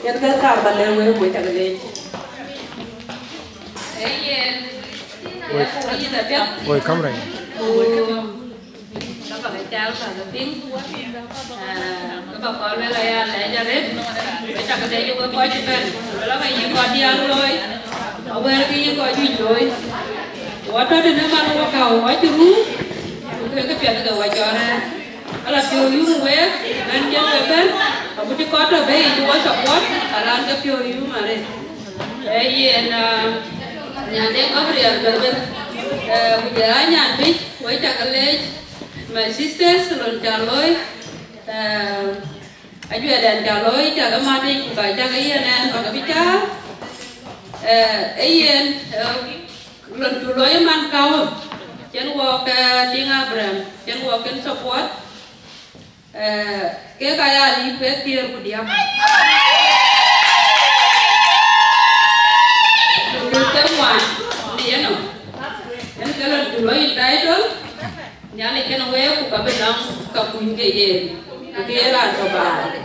Yen ke kaar ba lɛ̈k wek, wek cak leec. Ee yen. Woi. Ee yen apiɛth. Woi, kamera. Ku ka ba ke cal ka ke piŋ. Ah, ka ba kɔn luel aya lɛc arëët. Wek cak leec wek kɔc cï bɛ̈n. Wek la ka yï kɔc diäk looi. Awɛ̈ɛ̈r ke yï kɔc juëc looi. Wɔ tɔ̈ tënë man wɔ ka wɔ cï ruu. Ku ke ke piɛth ke wɔ cɔɔr rɛ̈ɛ̈r. Ala piɔ̈u yum week, bɛ̈n jël we bɛ̈n, agut cï kɔc tɔ̈ bei cï wɔ support, alan ke piɔ̈u yum arëët. Ee yen, ah, nyan de Gabriel Berber, eh, ku jɔl a nyan bic, wek cak leec, my sisters, lon ca looi, eh, ajuɛɛrdan ca looi, cak mat yic, ku ka cak yen ɛn, bak bï caar. Eh, ee yen, eh, Lon cuk looi man kawä, cïn wɔ ke Diŋ Abraham, cïn wɔ kën support, eh, kek aya liip ke thiëër ku diäk. Lon ke ŋuan në yenɔm. Yen ke lon cuk looi entitled, Nhialic kën week ku ka bï nɔm ka kuny ke yen, ku ke ye raan tɔ̈ baai.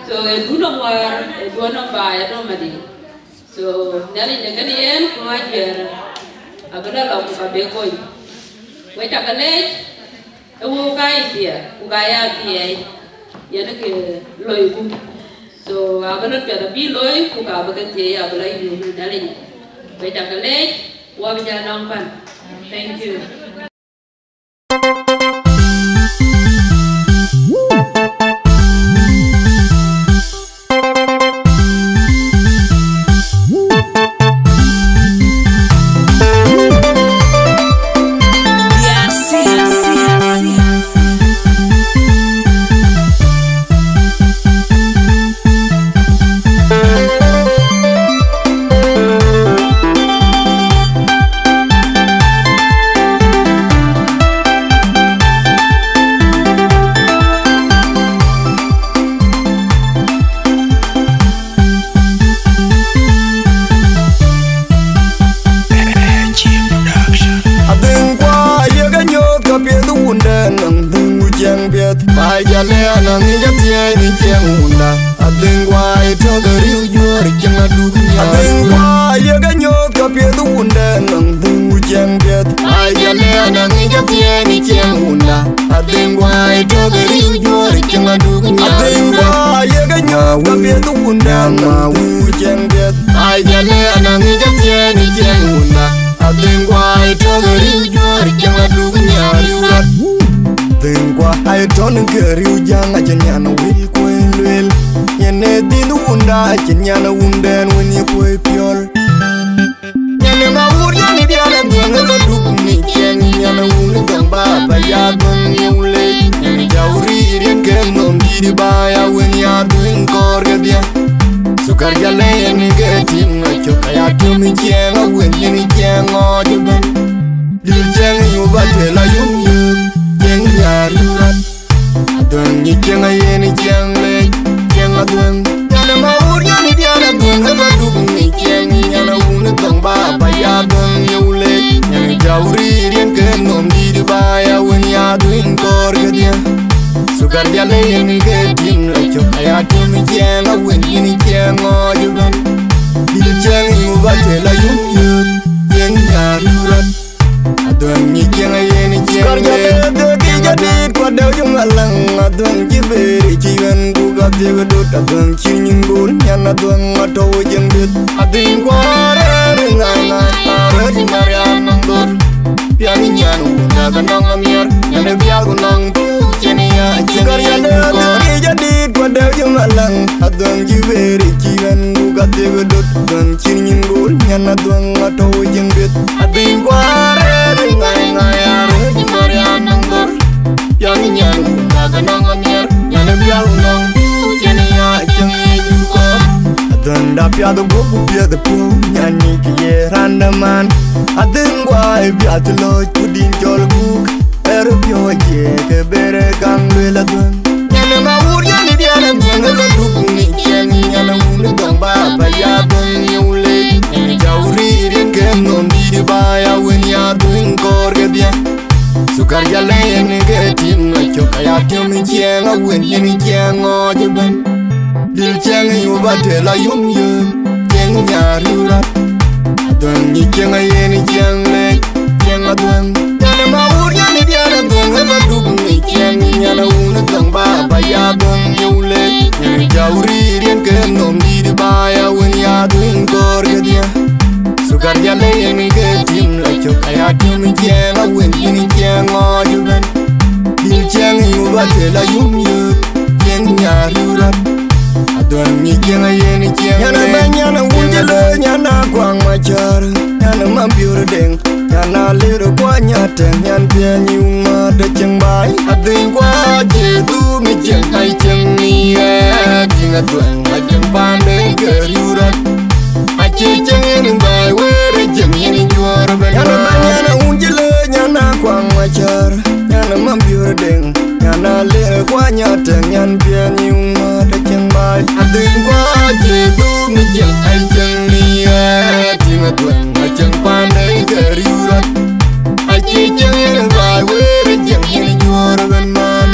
So, ee duɔ̈n nɔm wäär, ee duɔ̈n nɔm baai, ee nɔm adï. So, Nhialic de kën yen, ku ajuɛɛr abï la lɔ ku ka bï kony. Wek cak leec, ee wok ka ye thiëëc, ku ka ya thiëëc, yen ke loiku. So, abï lon piɛth abï looi, ku ka bï ke thiëëc abï la yum në Nhialic. Wek cak leec, wɔ bï jal nɔm pan. Thank you. Adhëŋ kua yek anyooth ka piɛth wundɛn, adhëŋ ku ciɛŋ piɛth. Pai jalë anɔŋ ŋic athiɛɛi në ciɛŋ wunda. Adhëŋ kua ye tɔ̈ ke riëëu juöör ciɛŋ aduk nhial. Adhëŋ kua yek anyooth ka piɛth wundɛn, adhëŋ ku ciɛŋ piɛth. Pai jalë anɔŋ ŋic athiɛɛi në ciɛŋ wunda. Adhëŋ kua ye tɔ̈ ke riëëu juöör ciɛŋ aduk nhial. Adhëŋ kua yek anyooth ka piɛth wundɛn, adhëŋ ku ciɛŋ piɛth. Pai jalë anɔŋ ŋic athiɛɛi në ciɛŋ wunda. Adhëŋ kua ye tɔ̈ ke riëëu juöör ciɛŋ aduk nhial. Adhëŋ kua ye tɔ̈ ke riëëu jäŋ acïn nyan wël kuöc lueel. Yen ee dhil wunda acïn nyan wundɛn wën ye kuöc piɔl. Nyan ë ma wur nyan ë bial adhëŋ ë lɔ duk në ciɛŋ nyan wun dɔŋ baba ya dhëŋ ye wule. Nyan ë jawri riɛn ke nom dït ba ya wën ya dhëŋ kɔɔr kedhie. Sukar jalë yen ke tim acök aya tim ciɛŋ awën yen ciɛŋ ŋɔɔc ëbɛ̈n. Dït ciɛŋ yu ba tuel ayum yök, ciɛŋ nhiar yu rɔt. Adhëŋ nyic ciɛŋ ayen ciɛŋ leec, ciɛŋ adhëŋ. Nyan ë ma wur nyan ë bial adhëŋ ë ba duk nyic ciɛŋ nyan ë wun ë thɔŋ ba ba ya adhëŋ ye wule. Nyan ë jawri riɛn ke nom dït ba ya wën ya dhëŋ kɔɔr kedhie. Sukar jalë yen ke tim la cök aya tim ciɛŋ awën yen ciɛŋ ŋɔɔc ëbɛ̈n. Dït ciɛŋ yu ba tuel ayum yök, ciɛŋ nhiar yu rɔt. Adhëŋ nyic ciɛŋ ayen ciɛŋ leec. Kɔr jɔ leec. Adhëŋ ke jadït ku adɛ̈u cï malaŋ. Adhëŋ cï bëër cï yuɛn ku ka thiëk dut. Adhëŋ cï nyin gol nyan adhëŋ atɔ̈u ciɛŋ dhiëth. Adhëŋ kuɔɔr rɛ̈ɛ̈r ŋaŋ ŋaŋ arëët cï Mariam nɔm dhor. Piɛŋ nyan wunda ke nɔŋ amiɛr nyan ë bial ku nɔŋ puk cïn ya cïn. Kɔr jɔ leec. Adhëŋ ke jadït ku adɛ̈u cï malaŋ. Adhëŋ cï bëër cï yuɛn ku ka thiëk dut. Adhëŋ cï nyin gol nyan adhëŋ atɔ̈u ciɛŋ dhiëth. Adhëŋ kuɔɔr rɛ̈ɛ̈r ŋaŋ ŋaŋ arëët cï Mariam nɔm dhor. Piɔ̈n nyan wunda ke nɔŋ amiɛr nyan ë bial nɔŋ cïn ya cïn yic kɔ̈k. Adhëŋda piath guöp ku piɛth piɔ̈u nyan nyic ke ye raan de man. Adhëŋ guɔ ë piath lɔc ku dïn cɔl guk. Ë röt piɔ̈u acie ke bere kaŋ lueel adhëŋ. Nyan ë ma wur nyan ë bial adhëŋ ë lɔ duk nyic ciɛŋ nyan ë wun ë dɔŋ baba ya dhëŋ ye wule. Nyan ë jawri riɛn ke nom dït ba ya wën ya dhëŋ kɔɔr kedhie. Sukar jalë yen ke tim la cök aya tim ciɛŋ awën yen ciɛŋ ŋɔɔc ëbɛ̈n. Dil ciɛŋ yu ba tël a yum yum, ciɛŋ nyaar yu rat. Adhuɛŋ nyi ciɛŋ a yen ciɛŋ lec, ciɛŋ adhuɛŋ. Nyan ma wur nyan diɛɛr adhuɛŋ ë ba duk nyi ciɛŋ, nyan a wun adhuɛŋ ba ba ya adhuɛŋ yeu lec. Nyan a jau riir yen ke nom dït ba ya wën ya adhuɛŋ kɔɔr kedhie. Sukar jale yen ke tim la cök aya tim ciɛŋ a wën yen ciɛŋ ŋɔɔc ëbɛ̈n. Dil ciɛŋ yu ba tël a yum yum, ciɛŋ nyaar yu rat. Adhuɛŋ nyi ciɛŋ a yen ciɛŋ. Nyan a bɛ̈ny, nyan a wun jëlë, nyan a kuaŋ macär, nyan a mam biur deŋ, nyan a lir kuany atɛŋ, nyan piɛny yu ma de ciɛŋ baai. Adhuɛŋ kua cï dhuk nyi ciɛŋ, ai ciɛŋ ni ɛ, tiŋ adhuɛŋ a ciɛŋ pande ke yu rat. Acie ciɛŋ yen baai wër ciɛŋ yen juɔɔr ëbɛ̈n. Nyan a bɛ̈ny, nyan a wun jëlë, nyan a kuaŋ macär, nyan a mam biur deŋ, nyan a lir kuany atɛŋ, nyan piɛny yu ma de ciɛŋ baai. Adhuɛŋ kua cï dhuk nyi ciɛŋ, ai ciɛŋ ni ɛ, tiŋ adhuɛŋ a ciɛŋ pande ke yu rat. Acie ciɛŋ yen baai wër ciɛŋ yen juɔɔr ëbɛ̈n man.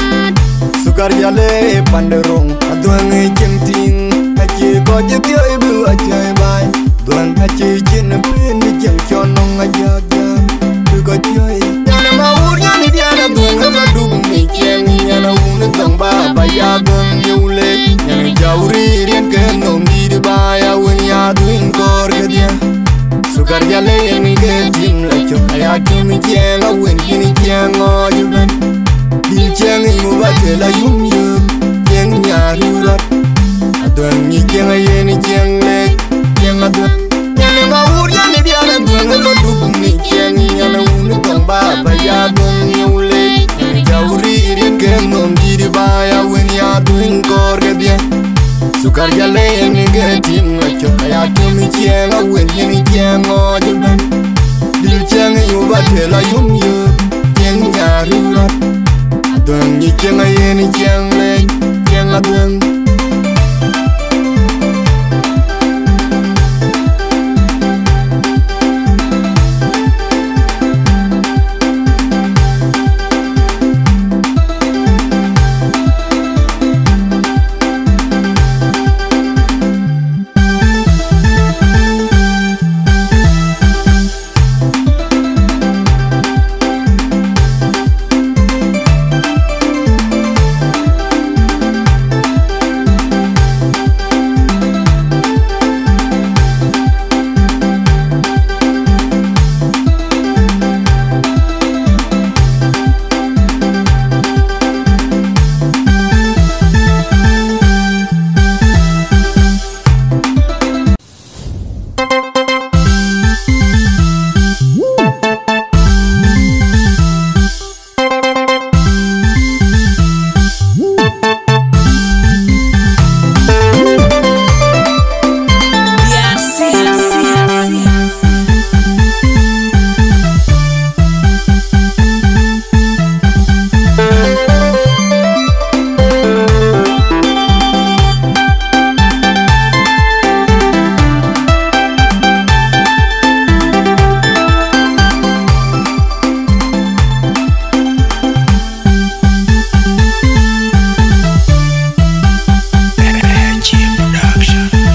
Sukar jale pande roŋ, adhuɛŋ ë ciɛŋ tiŋ, acie kɔc thiɔ̈i bï a thiɔ̈i baai. Dhuɛŋ acie cin pin ciɛŋ cɔn nɔŋ a jak jak, bï kɔc thiɔ̈i. Nyan ma wur nyan diɛɛr adhuɛŋ ë ba duk nyi ciɛŋ, nyan a wun adhuɛŋ ba ba ya adhuɛŋ yeu lec. Nyan a jau riir yen ke nom dït ba ya wën ya adhuɛŋ kɔɔr kedhie. Sukar jale yen ke tim la cök aya tim ciɛŋ a wën yen ciɛŋ ŋɔɔc ëbɛ̈n. Dil ciɛŋ yu ba tël a yum yum, ciɛŋ nyaar yu rat. Adhuɛŋ nyi ciɛŋ a yen ciɛŋ lec, ciɛŋ adhuɛŋ. Nyan ma wur nyan diɛɛr adhuɛŋ ë ba duk nyi ciɛŋ, nyan a wun adhuɛŋ ba ba ya adhuɛŋ yeu lec. Nyan a jau riir yen ke nom dït ba ya wën ya adhuɛŋ kɔɔr kedhie. Sukar jale yen ke tim la cök aya tim ciɛŋ a wën yen ciɛŋ ŋɔɔc ëbɛ̈n. Dil ciɛŋ yu ba tël a yum yum, ciɛŋ nyaar yu rat. Adhuɛŋ nyi ciɛŋ a yen ciɛŋ lec, ciɛŋ adhuɛŋ.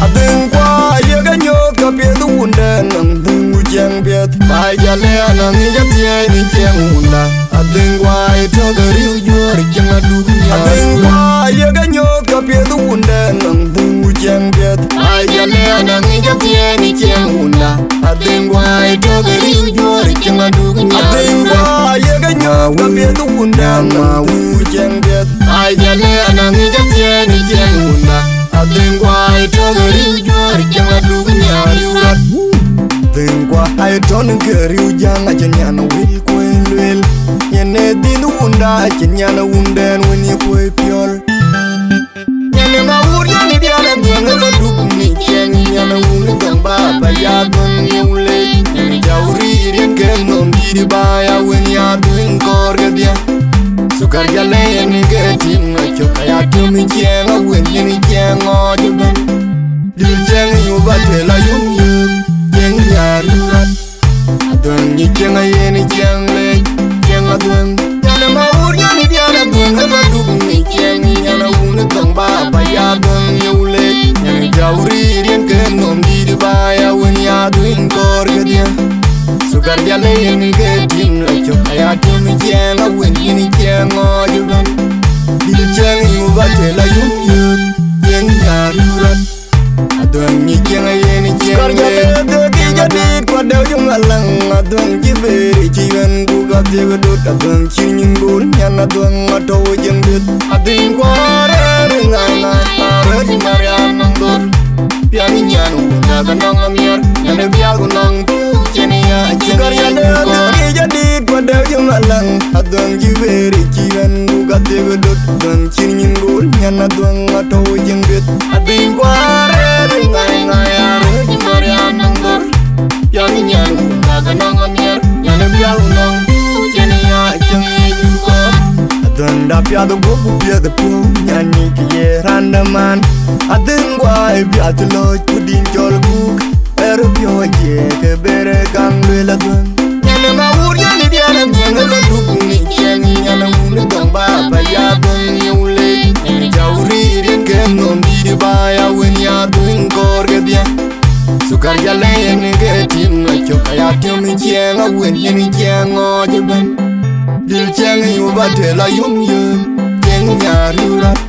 Adhëŋ kua yek anyooth ka piɛth wundɛn, adhëŋ ku ciɛŋ piɛth. Ba jal ë anaŋ yic athiɛɛi në ciɛŋ wunda. Adhëŋ kua ë tɔ̈ ke riëëu juöör ciɛŋ aduk nhial. Adhëŋ kua yek anyooth ka piɛth wundɛn, adhëŋ ku ciɛŋ piɛth. Ba jal ë anaŋ yic athiɛɛi në ciɛŋ wunda. Adhëŋ kua ë tɔ̈ ke riëëu juöör ciɛŋ aduk nhial. Adhëŋ kua yek anyooth ka piɛth wundɛn, adhëŋ ku ciɛŋ piɛth. Ba jal ë anaŋ yic athiɛɛi në ciɛŋ wunda. Adhëŋ kua ë tɔ̈ ke riëëu juöör ciɛŋ aduk nhial. Adhëŋ kua ë tɔ̈ ke riëëu jäŋ acïn nyan wël kuëë lueel. Nyan ë dhil wunda acïn nyan wundɛn wën ye kuëë piɔl. Nyan ë ma wur nyan ë diäl adhëŋ ë ba duk në ciɛɛŋ, nyan ë wun ë dhɔŋ ba ba ya dhɔŋ ye wun lec. Nyan ë jau riir yen ke nɔm dït ba ya wën ya dhëŋ kɔɔr kedhie. Sukar jal ë yen ke tim ŋa cök aya tim ciɛɛŋ awën yen ciɛɛŋ ŋɔɔc ëbɛ̈n. Dït ciɛɛŋ yu ba tël ayum yök, ciɛɛŋ diäär yu rat. Adhuëŋ nyi cieŋ ayen cieŋ lec, cieŋ adhuëŋ. Nyan ë ma wur nyan ë diäär adhuëŋ ë ba duk nyi cieŋ, nyan ë wun ë dhɔŋ ba ba ya adhuëŋ ye wun lec. Tiëk dut Adhuëŋ cï nyin gol, nyan Adhuëŋ atɔ̈u ë Jiëŋ duëth. Adhïŋ kuɔɔr rëër ŋaŋ ŋaŋ, arëët Marian nɔm dhor. Piɛŋ nyan wun dakä nɔŋ amiɛr, nyan ë biäk nɔŋ piu cïn ya cïn. Kar ya dee Adhuëŋ ë jadït, ku dee jë maläŋ. Adhuëŋ cï bëër cï ɣɛn, ku ka tiëk dut Adhuëŋ cï nyin gol, nyan Adhuëŋ atɔ̈u ë Jiëŋ duëth. Adhïŋ kuɔɔr rëër ŋaŋ ŋaŋ, arëët Marian nɔm dhor. Piɛŋ nyan wun dakä nɔŋ amiɛr, nyan ë biäk nɔŋ piu cïn ya cïn. Adhuëŋ da piath guɔ̈p ku piɛth piu, nyan nyïc ye raan de man. Adhïŋ guɔ ë biath lɔc ku dïn cɔl guk. Ë röt piɔ̈u acie ke bere kaŋ lueel Adhuëŋ. Nyan ë ma wur nyan ë diɛɛr Adhuëŋ ë lɔ duk ni ciɛɛŋ, nyan ë wun ë dhɔŋ baba ya Adhuëŋ yeu lec. Nyan ë cau riir yen ke nhom dït ba ya wën ya Adhuëŋ kɔɔr kedhie. Sukar jal ë yen ke tim la cök, aya tim ciɛɛŋ awën yen ciɛɛŋ ŋɔɔc ëbɛ̈n. Dïl ciɛɛŋ yu ba tël ayum yum, ciɛɛŋ nyaar yu rat.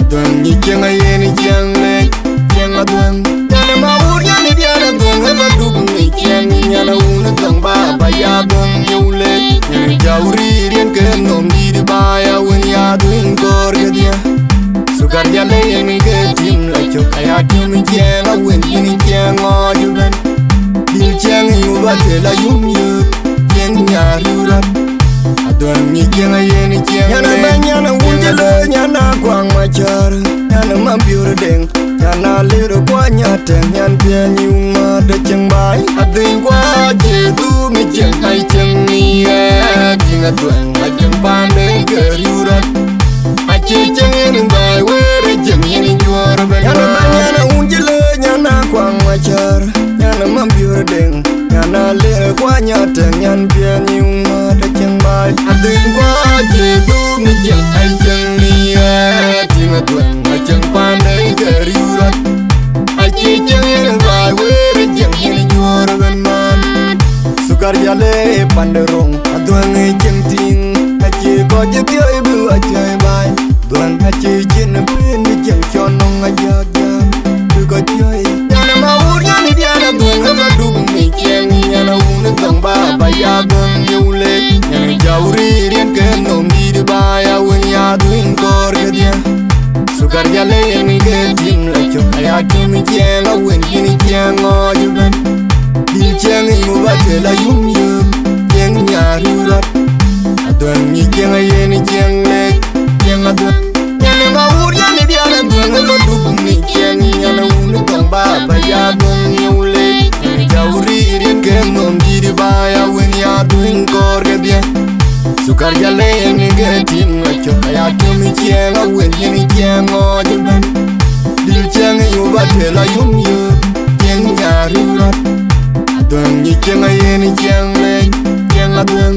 Adhuëŋ nyi ciɛɛŋ ayen ciɛɛŋ lec, ciɛɛŋ Adhuëŋ. Nyan ë ma wur nyan ë diɛɛr Adhuëŋ ë ba duk ni ciɛɛŋ, nyan ë wun ë dhɔŋ baba ya Adhuëŋ yeu lec. Nyan ë cau riir yen ke nhom dït ba ya wën ya Adhuëŋ kɔɔr kedhie. Sukar jal ë yen ke tim la cök, aya tim ciɛɛŋ awën yen ciɛɛŋ ŋɔɔc ëbɛ̈n. Dïl ciɛɛŋ yu ba tël ayum yum, ciɛɛŋ nyaar yu rat. Adhuëŋ nyi ciɛɛŋ ayen ciɛɛŋ. Nyan ë bɛ̈ny, nyan ë wun cï lëë, nyan ë kuaŋ macär, nyan ë mam biör deŋ, nyan ë lëër kuany atɛ̈ŋ, nyan piɛny yu mat ë ciɛɛŋ baai. Adhïŋ kuɔ acie dhuk ni ciɛɛŋ, ai ciɛɛŋ ni ɣɛɛr, tïŋ Adhuëŋ. Acïn paan de ke riu rɔt. Acï cieŋ yen baai, wëër ë cieŋ yen juɔ̈ɔ̈r ëbɛ̈n. Nyan ë bɛ̈ny, nyan ë wun cï lëë, nyan ë kuaŋ macär, nyan ë mam biör deŋ, nyan ë lëër kuany atɛ̈ŋ, nyan piɛny yu mat ë ciɛɛŋ baai. Adhïŋ kuɔ acie dhuk ni ciɛɛŋ, ai ciɛɛŋ ni ɣɛɛr, tïŋ Adhuëŋ. Acïn paan de ke riu rɔt. Acï cieŋ yen baai, wëër ë cieŋ yen juɔ̈ɔ̈r ëbɛ̈n man. Sukar jal ë pande roŋ, Adhuëŋ ë cieŋ tïŋ. Acie kɔc cï thiɔ̈i bï ɣa thiɔ̈i baai. Dhuëŋ acie cin piny bï cieŋ cɔn nɔŋ ajak jam. Bï kɔc thiɔ̈i. Nyan ë ma wur nyan ë diɛɛr Adhuëŋ ë ba duk ni ciɛɛŋ, nyan ë wun ë dhɔŋ baba ya Adhuëŋ yeu lec. Nyan ë cau riir yen ke nhom dït ba ya wën ya Adhuëŋ kɔɔr kedhie. Sukar jal ë yen ke tim la cök, aya tim ciɛɛŋ awën yen ciɛɛŋ ŋɔɔc ëbɛ̈n. Dïl ciɛɛŋ yu ba tël ayum yum, ciɛɛŋ nyaar yu rat. Adhuëŋ nyi ciɛɛŋ ayen ciɛɛŋ lec, ciɛɛŋ Adhuëŋ. Nyan ë ma wur nyan ë diɛɛr Adhuëŋ ë lɔ duk ni ciɛɛŋ, nyan ë wun ë dhɔŋ baba ya Adhuëŋ yeu lec. Nyan ë cau riir yen ke nhom dït ba ya wën ya Adhuëŋ kɔɔr kedhie. Sukar jal ë yen ke tim la cök, aya tim ciɛɛŋ awën yen ciɛɛŋ ŋɔɔc ëbɛ̈n. Dïl ciɛɛŋ yu ba tël ayum yum, ciɛɛŋ nyaar yu rat. Adhuëŋ nyi ciɛɛŋ ayen ciɛɛŋ lec, ciɛɛŋ Adhuëŋ.